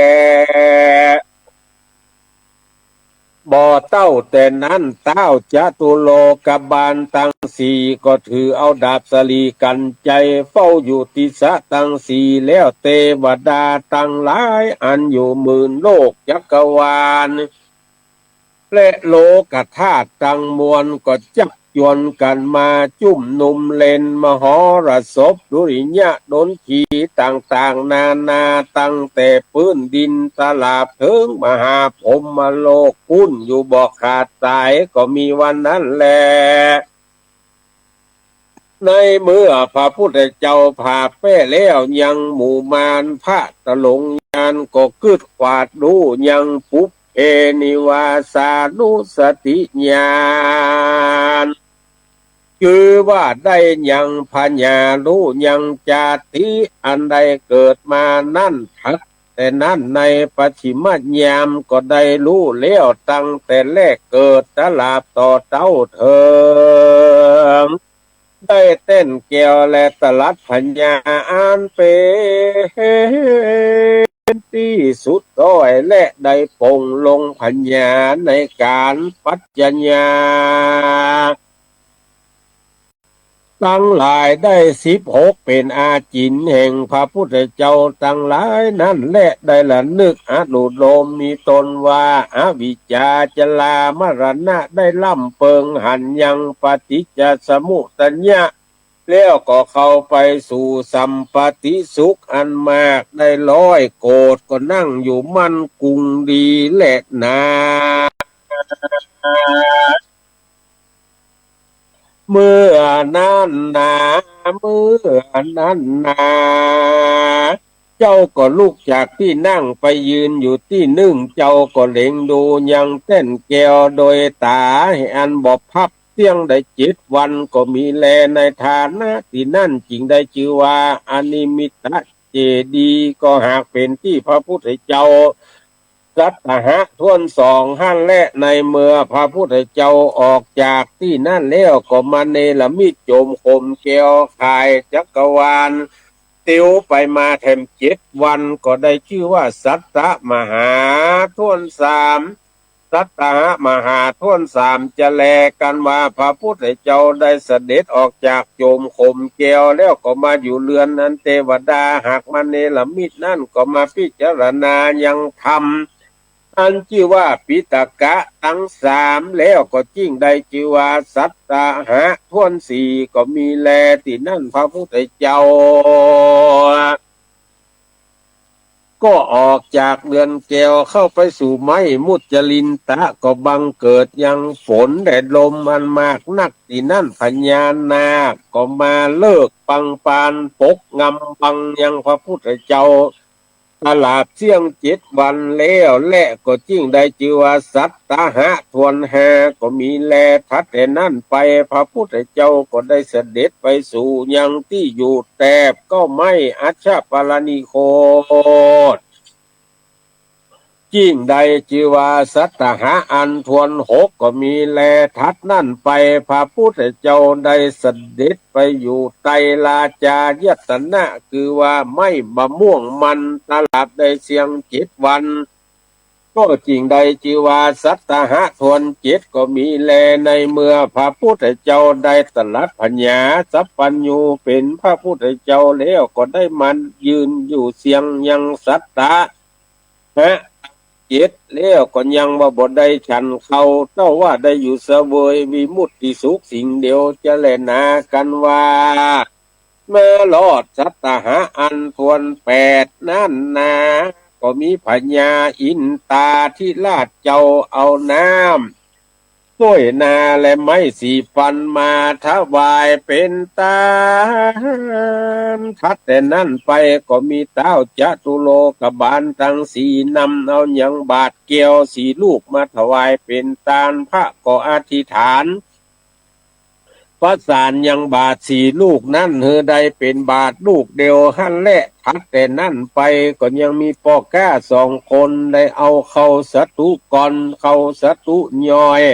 บ่เต้าแต่นั้น ต้าวจตุโลกบาลตังสี่ก็ถือเอาดาบสะหลีกัณฑ์ไชย เฝ้าอยู่ตี้สะตังสี่ แล้วเตวดาตังหลายอันอยู่หมื่นโลกจักรวาล และโลกธาตุตังมวลก็จักจวนกั๋นมาจุมนุมเล่นมหรสพ ดุริยะดนตรีต่างๆ นานา ตั้งแต่ปื้นดินตราบเถิงมหาพรหมโลก ปุ้นอยู่บ่ขาดสาย ก็มีวันนั้นแล ในเมื่อพระพุทธเจ้าผ่าแป้แล้ว ยังหมู่มารพระตะหลงญาณก็กึ๊ดขวาดดูยังปุพเพนิวาสานุสติญาณ คือว่าได้ยังผญาฮู้ยังจาติอันได้เกิดมานั้น ถัดแต่นั้นในปัจฉิมยามก็ได้ฮู้แล้วตั้งแต่แรกเกิดตราบต่อเต้าเถิง ได้แต้นแก้วและตรัสผญาอันเป๋นตี้สุดต้อย และได้ปลงลงผญาในก๋านปัจจญา ตังหลายได้สิบหก เป๋นอาจิณแห่งพระพุทธเจ้าตังหลายนั้นแล ได้ระนึกอนุโลมมีตนว่า อวิชชา จรามรณะ ได้ล่ำเปิงหันยังปฏิจจสมุปปาทะ แล้วก็เข้าไปสู่สัมปติสุขอันมาก ได้ร้อยโกฏก็นั่งอยู่มั่นกุงดีแลนา เมื่อนั้นนา เมื่อนั้นนา เจ้าก็ลุกจากตี้นั่งไปยืนอยู่ตี้นึ่ง เจ้าก็เหล็งดูยังแต้นแก้วโดยต๋าอันบ่พับเสี้ยงได้เจ็ดวันก็มีแล ในฐานะตี้นั้นจึงได้จื้อว่าอนิมิตเจดีย์ ก็หากเป๋นตี้พระพุทธเจ้า สัตตะหะถ้วนสองหั้นแล ในเมื่อพระพุทธเจ้าออกจากตี้นั้นแล้วก็มาเนรมิตโจมขมแก้วข่ายจักรวาล เตียวไปมาแถมเจ็ดวันก็ได้จื้อว่าสัตตะมหาถ้วนสาม สัตตะหะมหาถ้วนสามจะแลกั๋นว่าพระพุทธเจ้าได้เสด็จออกจากโจมขมแก้วแล้วก็มาอยู่เรือนอันเตวดาหากมาเนรมิตนั้นก็มาพิจารณายังธรรม อันจื้อว่าปิฎกะตังสามแล้วก็จึ่งได้จื้อว่าสัตตะหะถ้วนสี่ก็มีแล ตี้นั้นพระพุทธเจ้า ก็ออกจากเรือนแก้วเข้าไปสู่ไม้มุจลินทะ ก็บังเกิดยังฝนและลมอันมากนัก ตี้นั้นพญานาคก็มาเลิกปังปานปกงำบังยังพระพุทธเจ้า ตลอดเสี้ยงเจ็ดวันแล้วแล ก็จึ่งได้จื้อว่าสัตตะหะถ้วนห้าก็มีแล ถัดแต่นั้นไปพระพุทธเจ้าก็ได้เสด็จไปสู่ยังตี้อยู่แถบเก๊าไม้อัชชปาลนิโคท จึ่งได้จื้อว่าสัตตะหะอันถ้วนหกก็มีแล ถัดนั้นไปพระพุทธเจ้าได้เสด็จไปอยู่ใต้ราชายตนะ คือว่าไม้มะม่วงมันตลอดได้เสี้ยงเจ็ดวัน ก็จึ่งได้จื้อว่าสัตตะหะถ้วนเจ็ดก็มีแล ในเมื่อพระพุทธเจ้าได้ตรัสผญาสัพพัญญูเป๋นพระพุทธเจ้าแล้วก็ได้มายืนอยู่เสี้ยงยังสัตตะหะเจ็ดแล้วก็ยังว่าบ่ได้ฉันข้าว เต้าว่าได้อยู่เสวยวิมุตติสุขสิ่งเดียวจะแลนากั๋นว่า มารอดสัตตะหะอันถ้วนแปดนั้นนา ก็มีพญาอินตาธิราชเจ้าเอาน้ำส้วยนาและไม้สีฟันมาถวายเป๋นตาน ถัดแต่นั้นไปก็มีต้าวจตุโลกบาลตังสี่นำเอายังบาตรแก้วสี่ลูกมาถวายเป๋นตาน พระก็อธิษฐาน ประสานยังบาตรสี่ลูกนั้นหื้อได้เป๋นบาตรลูกเดียวหั้นแล ถัดแต่นั้นไปก็ยังมีป้อก๊าสองคนได้เอาข้าวสาธุก่อน ข้าวสาธุย่อย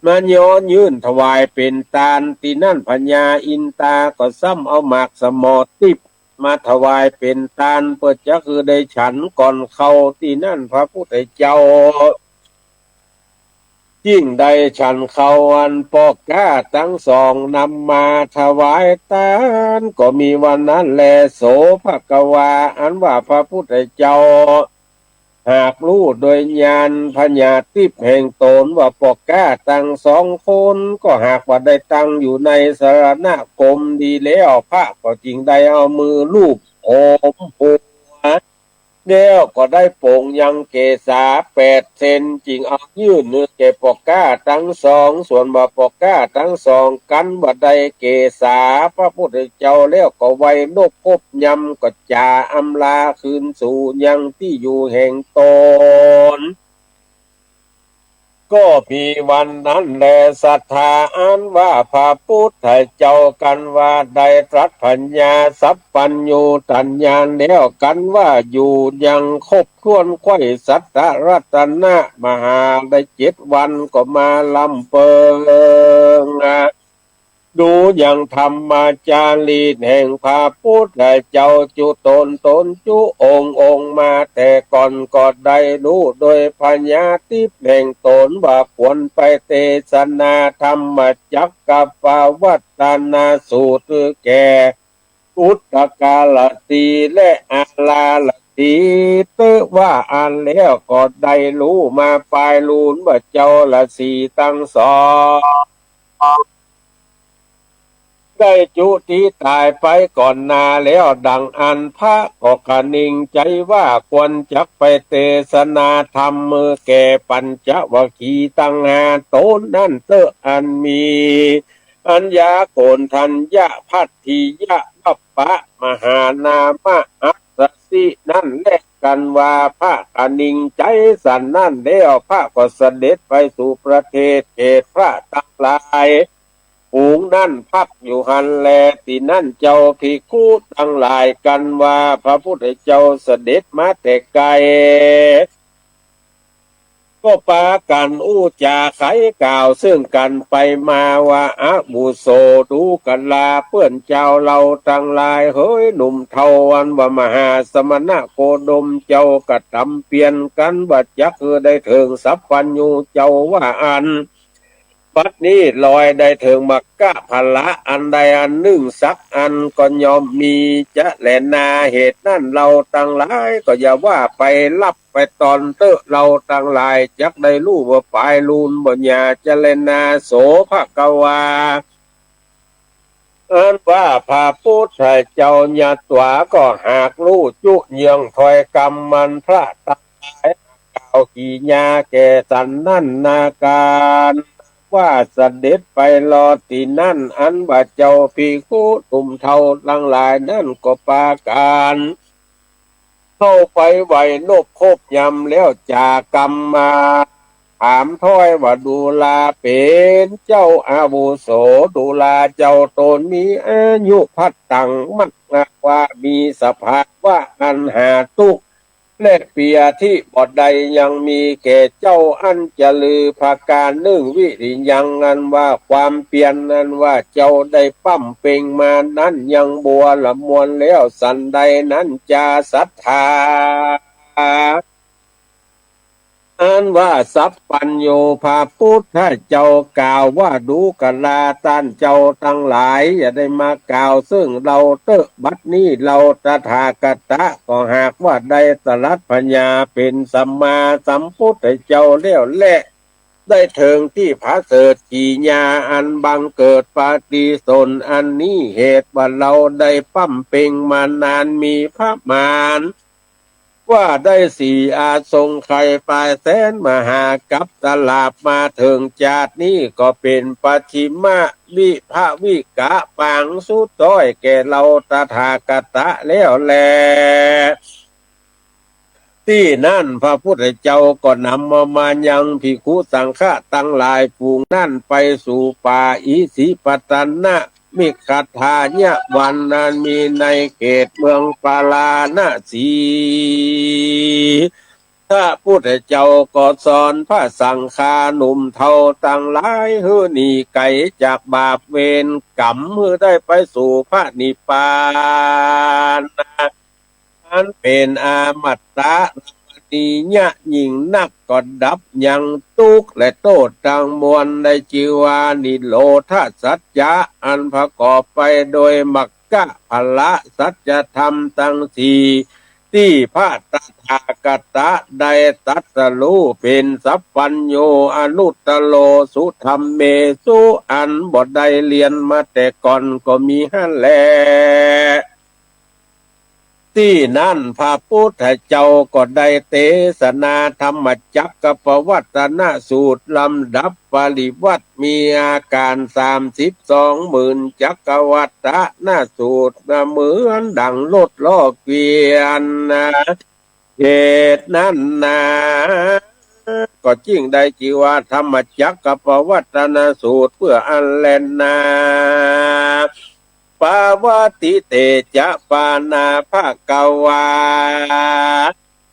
มาย้อนยื่นถวายเป๋นตาน ตี้นั้นพญาอินตาก็ซ้ำเอาหมากสมอติ๊บมาถวายเป๋นตาน เปื้อจะหื้อได้ฉันก่อนข้าว ตี้นั้นพระพุทธเจ้า จึ่งได้ฉันข้าวอันป้อก๊าตังสองนำมาถวายตาน ก็มีว่านั้นแล โสภะคะวา อันว่าพระพุทธเจ้า หากฮู้โดยญาณผญาติ๊บแห่งต๋นว่าป้อก๊าตังสองคน ก็หากว่าได้ตั้งอยู่ในสรณคมดีแล้ว พระก็จึ่งได้เอามือลูบโหมหัว แล้วก็ได้ปลงยังเกศาแปดเส้น จึงเอายื่นหื้อแก่ป้อก๊าตังสอง ส่วนว่าป้อก๊าตังสองกั๋นว่าได้เกศาพระพุทธเจ้าแล้วก็ไหว้นบกบยำ ก็จ๋าอำลาคืนสู่ยังตี้อยู่แห่งต๋น ก็มีวันนั้นแล ศรัทธาอันว่าพระปุทธเจ้ากั๋นว่าได้ตรัสปัญญาสัพพัญญูตัญญาแล้วกั๋นว่าอยู่ยังครบถ้วนใคร่สัตตรัตนะมหาได้เจ็ดวันก็มาลำเปิง ดูยังธรรมจารีตแห่งพระปุทธเจ้าจุต๋นต๋นจุองค์องค์มาแต่ก่อนก็ได้ฮู้โดยปัญญาทิพย์แห่งต๋นว่าควรไปเตสนาธรรมจักกัปปวัตตนสูตรแก่ อุทกาลสีห์และอาราลสีห์ เต๊อะว่าอั้นแล้วก็ได้ฮู้มาปายลูนว่าเจ้าราสีห์ตังสอง ได้จุติต๋ายไปก่อนหน้าแล้ว ดังอั้นพระก็คะนิงใจ๋ว่าควรจักไปเตสนาธรรมแก่ปัญจวัคคีย์ตังห้าต๋นนั้นเต๊อะ อันมี อัญญาโกณฑัญญะ ภัททิยะ วัปปะ มหานามะ อัสสชินั้นแล กั๋นว่าพระคะนิงใจ๋สันนั้นแล้ว พระก็เสด็จไปสู่ประเทศเขตพระตังหลาย ฝูงนั้นพักอยู่หั้นแล ตี้นั้นเจ้าภิกขุตังหลายกั๋นว่าพระปุทธเจ้าเสด็จมาแต่ไก๋ ก็ปากั๋นอู้จ๋าไขกล่าวเซิ่งกั๋นไปมาว่า อาวุโส ดูกราเปื้อนเจ้าเฮาตังหลายเหย หนุ่มเฒ่าอันว่ามหาสมณะโคดมเจ้ากระตำเปียรกั๋นว่าจักหื้อได้เถิงสัพพัญญูเจ้าว่าอั้น บัดนี้ลอยได้เถิงมัคคะผละอันใดอันนึ่งสักอันก็ย่อมมีจะแลนา เหตุนั้นเฮาตังหลายก็อย่าว่าไปฮับไปต้อนเต๊อะ เฮาตังหลายจักได้ฮู้ว่าปายลูนบ่อย่าจะแลนา โส ภะคะวา อันว่าพระปุทธเจ้าญาต๋วาก็หากฮู้จุเยื่องถ้อยกำมันพระตังหลายกล่าวกิริยาแก่สันนั้นนาก๋าน ว่าเสด็จไปรอดตี้นั้น อันว่าเจ้าภิกขุหนุ่มเฒ่าตังหลายนั้นก็ปากั๋นเข้าไปไหว้นบคบยำแล้วจ๋ากำมา ถามถ้อยว่า ดูราเป๋นเจ้าอาวุโส ดูราเจ้าต๋นมีอายุพัดตังมั่นนักว่ามีสภาวะอันหาตุ๊กข์ และเปียธิบ่ได้ยังมีแก่เจ้าอันจะลือประก๋านนึ่ง วิริยังอันว่าความเปียรอันว่าเจ้าได้บำเพ็งมานั้นยังบัวละมวลแล้วสันใดนั้นจา ศรัทธา อันว่าสัพพัญญูพระปุทธเจ้ากล่าวว่า ดูกราต้านเจ้าตังหลาย อย่าได้มากล่าวเซิ่งเฮาเต๊อะ บัดนี้เฮาตถาคตะก็หากว่าได้ตรัสปัญญาเป๋นสัมมาสัมปุทธเจ้าแล้วแล ได้เถิงตี้ผะเสริฐกิริยาอันบังเกิดปฏิสนธิอันนี้ เหตุว่าเฮาได้บำเพ็งมานานมีประมาณ ว่าได้สี่อสงไขยปายแสนมหากัปตลาภ มาเถิงจาตินี้ก็เป๋นปัจฉิมวิภวิกะปางสุดท้อยแก่เฮาตถาคตะแล้วแล ตี้นั้นพระปุทธเจ้าก็นำเอามายังภิกขุสังฆะตังหลายฝูงนั้นไปสู่ป่าอิสิปตนมิคทายวันอันมีในเขตเมืองปาราณสี พระปุทธเจ้าก็สอนพระสังฆาหนุ่มเฒ่าตังหลายหื้อหนีไก๋จากบาปเวรก๋รรม หื้อได้ไปสู่พระนิพพาน อันเป๋นอมตะรมณียะยิ่งนัก ก็ดับยังตุ๊กข์และโต้ษตังมวล ได้จื้อว่านิโรธสัจจะ อันประกอบไปโดยมัคคะผละสัจธรรมตังสี่ ตี้พระตถาคตะได้ตรัสฮู้เป๋นสัพพัญญูอนุตตโรสุธัมเมสุ อันบ่ได้เฮียนมาแต่ก่อนก็มีหั้นแล ตี้นั้นพระปุทธเจ้าก็ได้เตสนาธรรมจักกัปปวัตตนสูตร ลำดับปริวัติมีอาก๋านสามสิบสองหมื่นจักวัตตนสูตร เหมือนดังรถล้อเกวียนนา เหตุนั้นนา ก็จึงได้จื้อว่าธรรมจักกัปปวัตตนสูตรเปื้ออั้นแลนา ปวัตติเตจะ ปานา ภะคะวา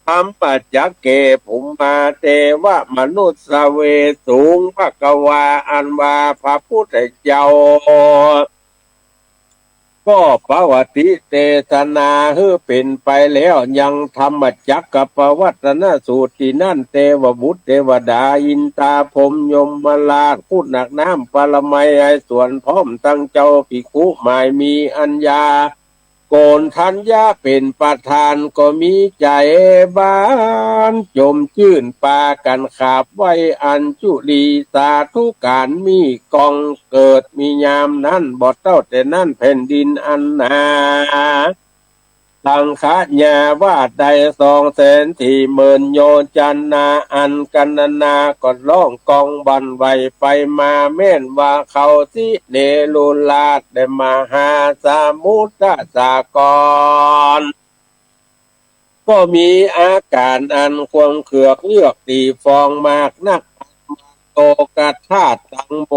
ธัมมจักเก ภุมมา เตวะ มนุสสะเวสุง ภะคะวา อันว่าพระพุทธเจ้า ก็ปวัตติเตสนาหื้อเป๋นไปแล้วยังธรรมจักกัปปวัตตนสูตรตี้นั้น เตวบุตรเตวดา อินตาพรหมยมราช คุณหนักน้ำปรมัยไอสวนพร้อมตังเจ้าภิกขุหมายมีอัญญา โกณฑัญญะเป๋นประธาน ก็มีใจ๋บานจมจื้นปากั๋นขาบไหว้อัญจุลีสาธุก๋าน มีกองเกิดมียามนั้น บ่เต้าแต่นั้นแผ่นดินอันหนา สังขยาวาทได้สองแสนสี่หมื่นโยจนะ อันกัณณาก็ร้องกองหวั่นไหวไปมา แม่นว่าเขาสิเนรุราชและมหาสมุทรสากร ก็มีอาก๋ารอันความเคืองเยือกตี๋ฟองมากนัก โตกธาตุตังโม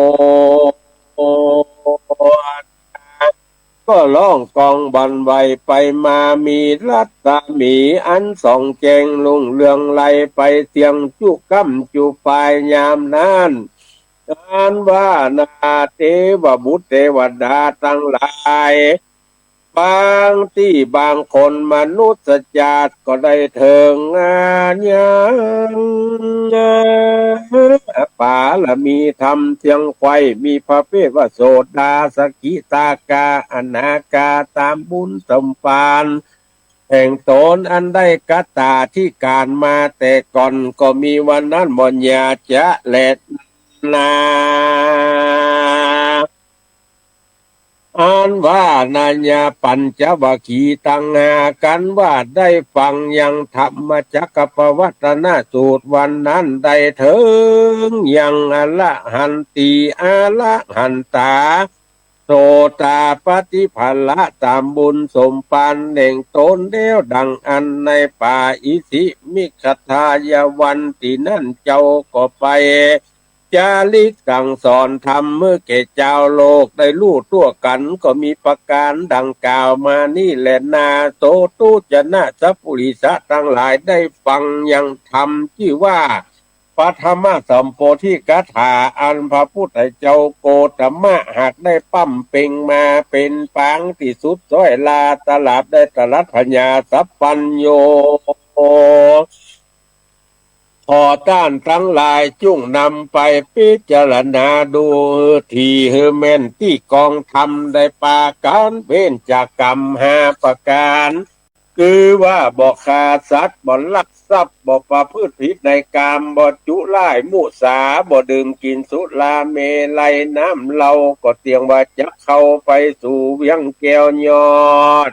ก็ร้องกองหวั่นไหวไปมา มีรัศมีอันส่องแจ้งรุ่งเรืองไลไปเสี้ยงจุก้ำจุปายยามนั้น อันว่านา เตวบุตรเตวดาตังหลาย บางตี้บางคนมนุษย์จาติก็ได้เถิงอายังปารมีธรรมเสี้ยงใคว่ มีพระเภทว่าโสดา สกิทาคา อนาคา ต๋ามบุญสมภารแห่งต๋นอันได้คตาธิการมาแต่ก่อน ก็มีวันนั้นบ่อย่าจะแลนา อันว่านาญาปัญจวัคคีย์ตังห้า กั๋นว่าได้ฟังยังธรรมจักกัปปวัตตนสูตรวันนั้น ได้เถิงยังอรหันตี อรหันตา โสดาปัตติผละต๋ามบุญสมภารแห่งต๋นแล้ว ดังอั้นในป่าอิสิมิขทายวันตี้นั้น เจ้าก็ไปจาริกสั่งสอนธรรมหื้อแก่จาวโลกได้ฮู้ทั่วกั๋น ก็มีประก๋านดังกล่าวมานี้แลนา โสตุจนะสัปปุริสะตังหลาย ได้ฟังยังธรรมตี้ว่า ปฐมสัมโพธิกถา อันพระพุทธเจ้าโกตมะหากได้ปำเป็งมาเป๋นปางตี้สุดซ้อยลา ตลาดได้ตรัสพญาสัพพัญญู ขอต้านตังหลายจุ่งนำไปพิจารณาดู ถี่หื้อแม่นตี้กองธรรมได้ปากั๋นเว้นจากกรรมห้าประก๋าน คือว่าบ่ฆ่าสัตว์ บ่ลักทรัพย์ บ่ประพฤติผิดในกาม บ่จุล่ายมุสา บ่ดื่มกิ๋นสุราเมรัย น้ำเหล้า ก็เตียงว่าจักเข้าไปสู่เวียงแก้วยอด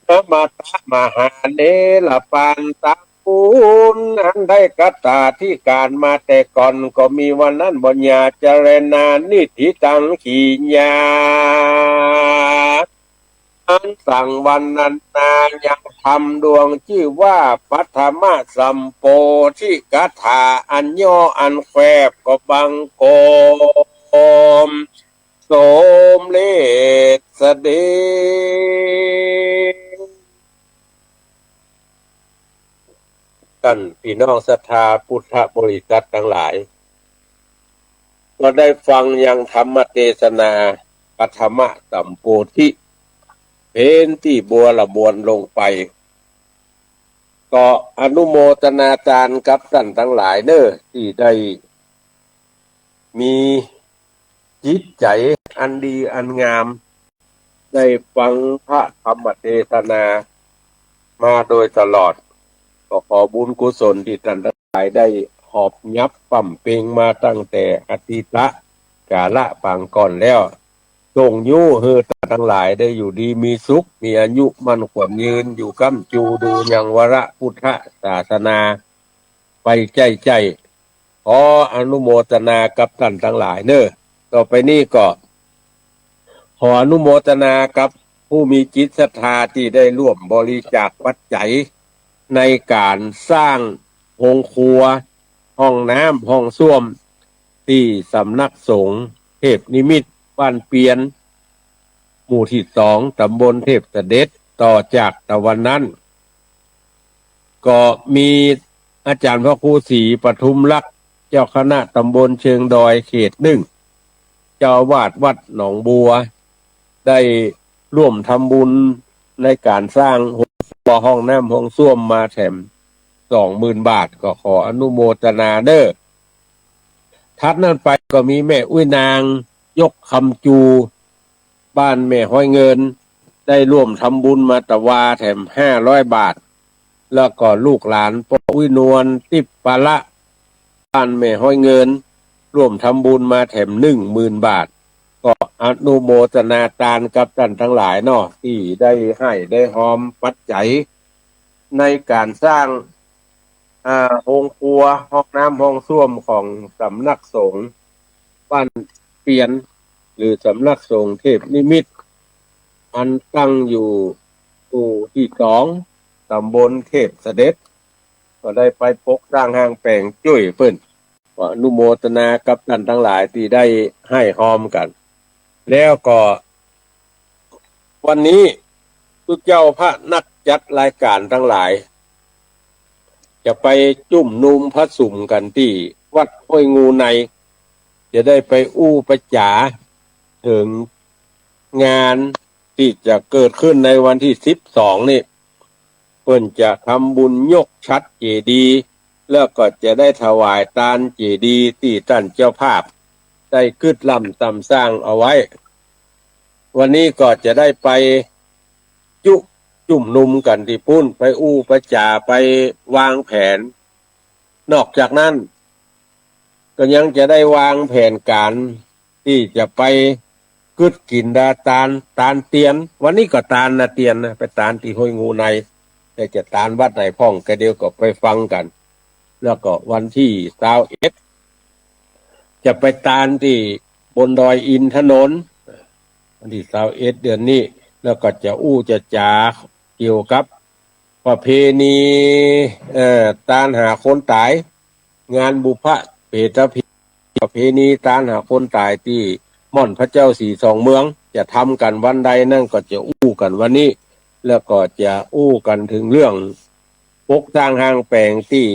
อมตะมหาเนรปาน ต๋ามบุญอันได้คตาธิการมาแต่ก่อน ก็มีวันนั้นบ่อย่าจะแลนา นิฏฐิตัง กิริยาอันสั่งวรรณนายังธรรมดวงจื้อว่าปฐมสัมโพธิกถา อันย่ออันแควบก็บังคมสมเร็จเสด็จ ต้านปี้น้องศรัทธาพุทธบริษัทตังหลาย ก็ได้ฟังยังธรรมเตสนาปฐมสัมโพธิ เป๋นตี้บัวระบวนลงไป ก็อนุโมทนาตานกับต้านตังหลายเน่อ ตี้ได้มีจิตใจ๋อันดีอันงาม ได้ฟังพระธรรมเตสนามาโดยตลอด ก็ขอบุญกุศลตี้ต้านตังหลายได้หอบหยับปำเป็งมาตั้งแต่อตีตกาละปางก่อนแล้ว ส่งยู้หื้อต้านตังหลายได้อยู่ดีมีสุข มีอายุมั่นขวัญยืน อยู่ค้ำจูดูยังวรพุทธศาสนาไปใจ้ๆ ขออนุโมทนากับต้านตังหลายเน่อ ต่อไปนี้ก็ขออนุโมทนากับผู้มีจิตศรัทธาตี้ได้ร่วมบริจาคปัจจัยในก๋านสร้างโฮงครัว ห้องน้ำห้องส้วม ตี้สำนักสงฆ์เทพนิมิตรบ้านเปียน หมู่ตี้สอง ตำบลเทพเสด็จ ต่อจากตะวันนั้น ก็มีอาจ๋ารย์พระครูศรีปทุมลักษณ์ เจ้าคณะตำบลเชิงดอยเขตหนึ่ง เจ้าอาวาสวัดหนองบัว ได้ร่วมทำบุญในก๋านสร้างโฮงครัวห้องน้ำห้องส้วมมาแถมสองหมื่นบาท ก็ขออนุโมทนาเด้อ ถัดนั้นไปก็มีแม่อุ๊ยนางยกคำจู บ้านแม่ฮ้อยเงิน ได้ร่วมทำบุญมาตะวาแถมห้าร้อยบาท แล้วก็ลูกหลานป้ออุ๊ยนวล ติ๊บปาละ บ้านแม่ฮ้อยเงิน ร่วมทำบุญมาแถมหนึ่งหมื่นบาท ก็อนุโมทนาตานกับต้านตังหลายเนาะ ตี้ได้หื้อได้ฮอมปัจจัยในก๋านสร้าง อ่า โฮงครัว ห้องน้ำห้องส้วมของสำนักสงฆ์บ้านเปียน หรือสำนักสงฆ์เทพนิมิตร อันตั้งอยู่หมู่ตี้สอง ตำบลเทพเสด็จ ก็ได้ไปปกสร้างห้างแป๋งจ้วยเปิ้น ก็อนุโมทนากับต้านตังหลายตี้ได้หื้อได้ฮอมกั๋น แล้วก็วันนี้ตุ๊เจ้าพระนักจัดรายก๋านตังหลาย จะไปจุมนุมผะสุมกั๋นตี้วัดห้วยงูใน จะได้ไปอู้ไปจ๋าเถิงงานตี้จะเกิดขึ้นในวันตี้สิบสองนี่ เปิ้นจะทำบุญยกฉัตรเจดีย์ แล้วก็จะได้ถวายตานเจดีย์ตี้ต้านเจ้าภาพได้กึ๊ดล้ำต๋ำสร้างเอาไว้ วันนี้ก็จะได้ไปจุ จุมนุมกั๋นตี้ปู๊น ไปอู้ไปจ๋า ไปวางแผน นอกจากนั้น ก็ยังจะได้วางแผนก๋านตี้จะไปกึ๊ดกิ๋นดาตาน ตานเตียน วันนี้ก็ตานนาเตียนนะ ไปตานตี้ห้วยงูใน แต่จะตานวัดไหนพ่อง ก็เดี๋ยวก็ไปฟังกั๋น แล้วก็วันตี้ซาวเอ็ด จะไปตานตี้บนดอยอินทนนท์ วันตี้ซาวเอ็ดเดือนนี้ แล้วก็จะอู้จะจ๋าเกี่ยวกับประเพณี เอ่อ ตานหาคนต๋าย งานบุพเพสันนิวาส ประเพณีตานหาคนต๋ายตี้ม่อนพระเจ้าสีสองเมือง จะทำกั๋นวันใดนั้นก็จะอู้กั๋นวันนี้ แล้วก็จะอู้กั๋นเถิงเรื่องปกสร้างห้างแป๋งตี้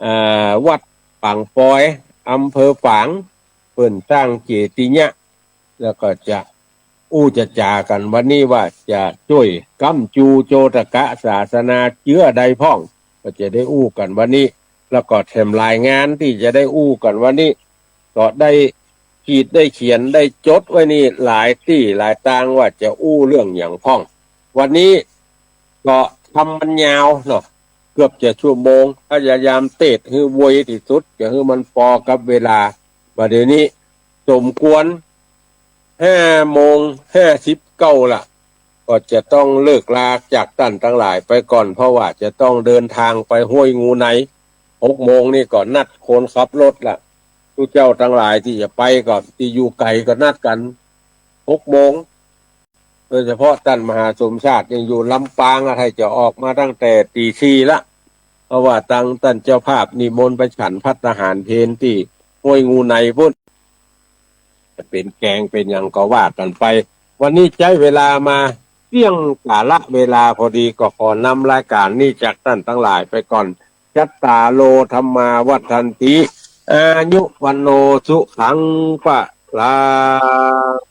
อ่า วัดปางปอย อำเภอฝาง เปิ้นสร้างเจดีย์เนี้ย แล้วก็จะอู้จะจ๋ากั๋นวันนี้ว่าจะจ้วยก๊ำจูโจตกะศาสนาเจื้อใดพ่อง ก็จะได้อู้กั๋นวันนี้ แล้วก็แถมรายงานตี้จะได้อู้กั๋นวันนี้ ก็ได้ขีดได้เขียนได้จดไว้นี่หลายตี้หลายตางว่าจะอู้เรื่องหยังพ่อง วันนี้ก็ทำมันยาวเนาะ เกือบจะชั่วโมง พยายามเตศหื้อไวตี้สุด จะหื้อมันปอกับเวลา บ่าเดี๋ยวนี้สมควรห้าโมงห้าสิบเก้าละ ก็จะต้องเลิกลาจากต้านตังหลายไปก่อน เพราะว่าจะต้องเดินตางไปห้วยงูใน หกโมงนี่ก็นัดคนขับรถละ ตุ๊เจ้าตังหลายตี้จะไปก็ ตี้อยู่ไก๋ก็นัดกั๋นหกโมง โดยเฉพาะต้านมหาสมชาติยังอยู่ลำปางอะ ใค่จะออกมาตั้งแต่ตี๋สี่ละ เพราะว่าตังต้านเจ้าภาพนิมนต์ไปฉันภัตตาหารเพลตี้ห้วยงูในปู๊น จะเป๋นแกงเป๋นหยังก็ว่ากั๋นไป วันนี้ใจ๊เวลามาเตี้ยงกาละเวลาพอดี ก็ขอนำรายก๋านนี้จากต้านตังหลายไปก่อน จัตตาโร ธัมมา วัฑฒันติ อายุ วัณโณ สุขัง พะลัง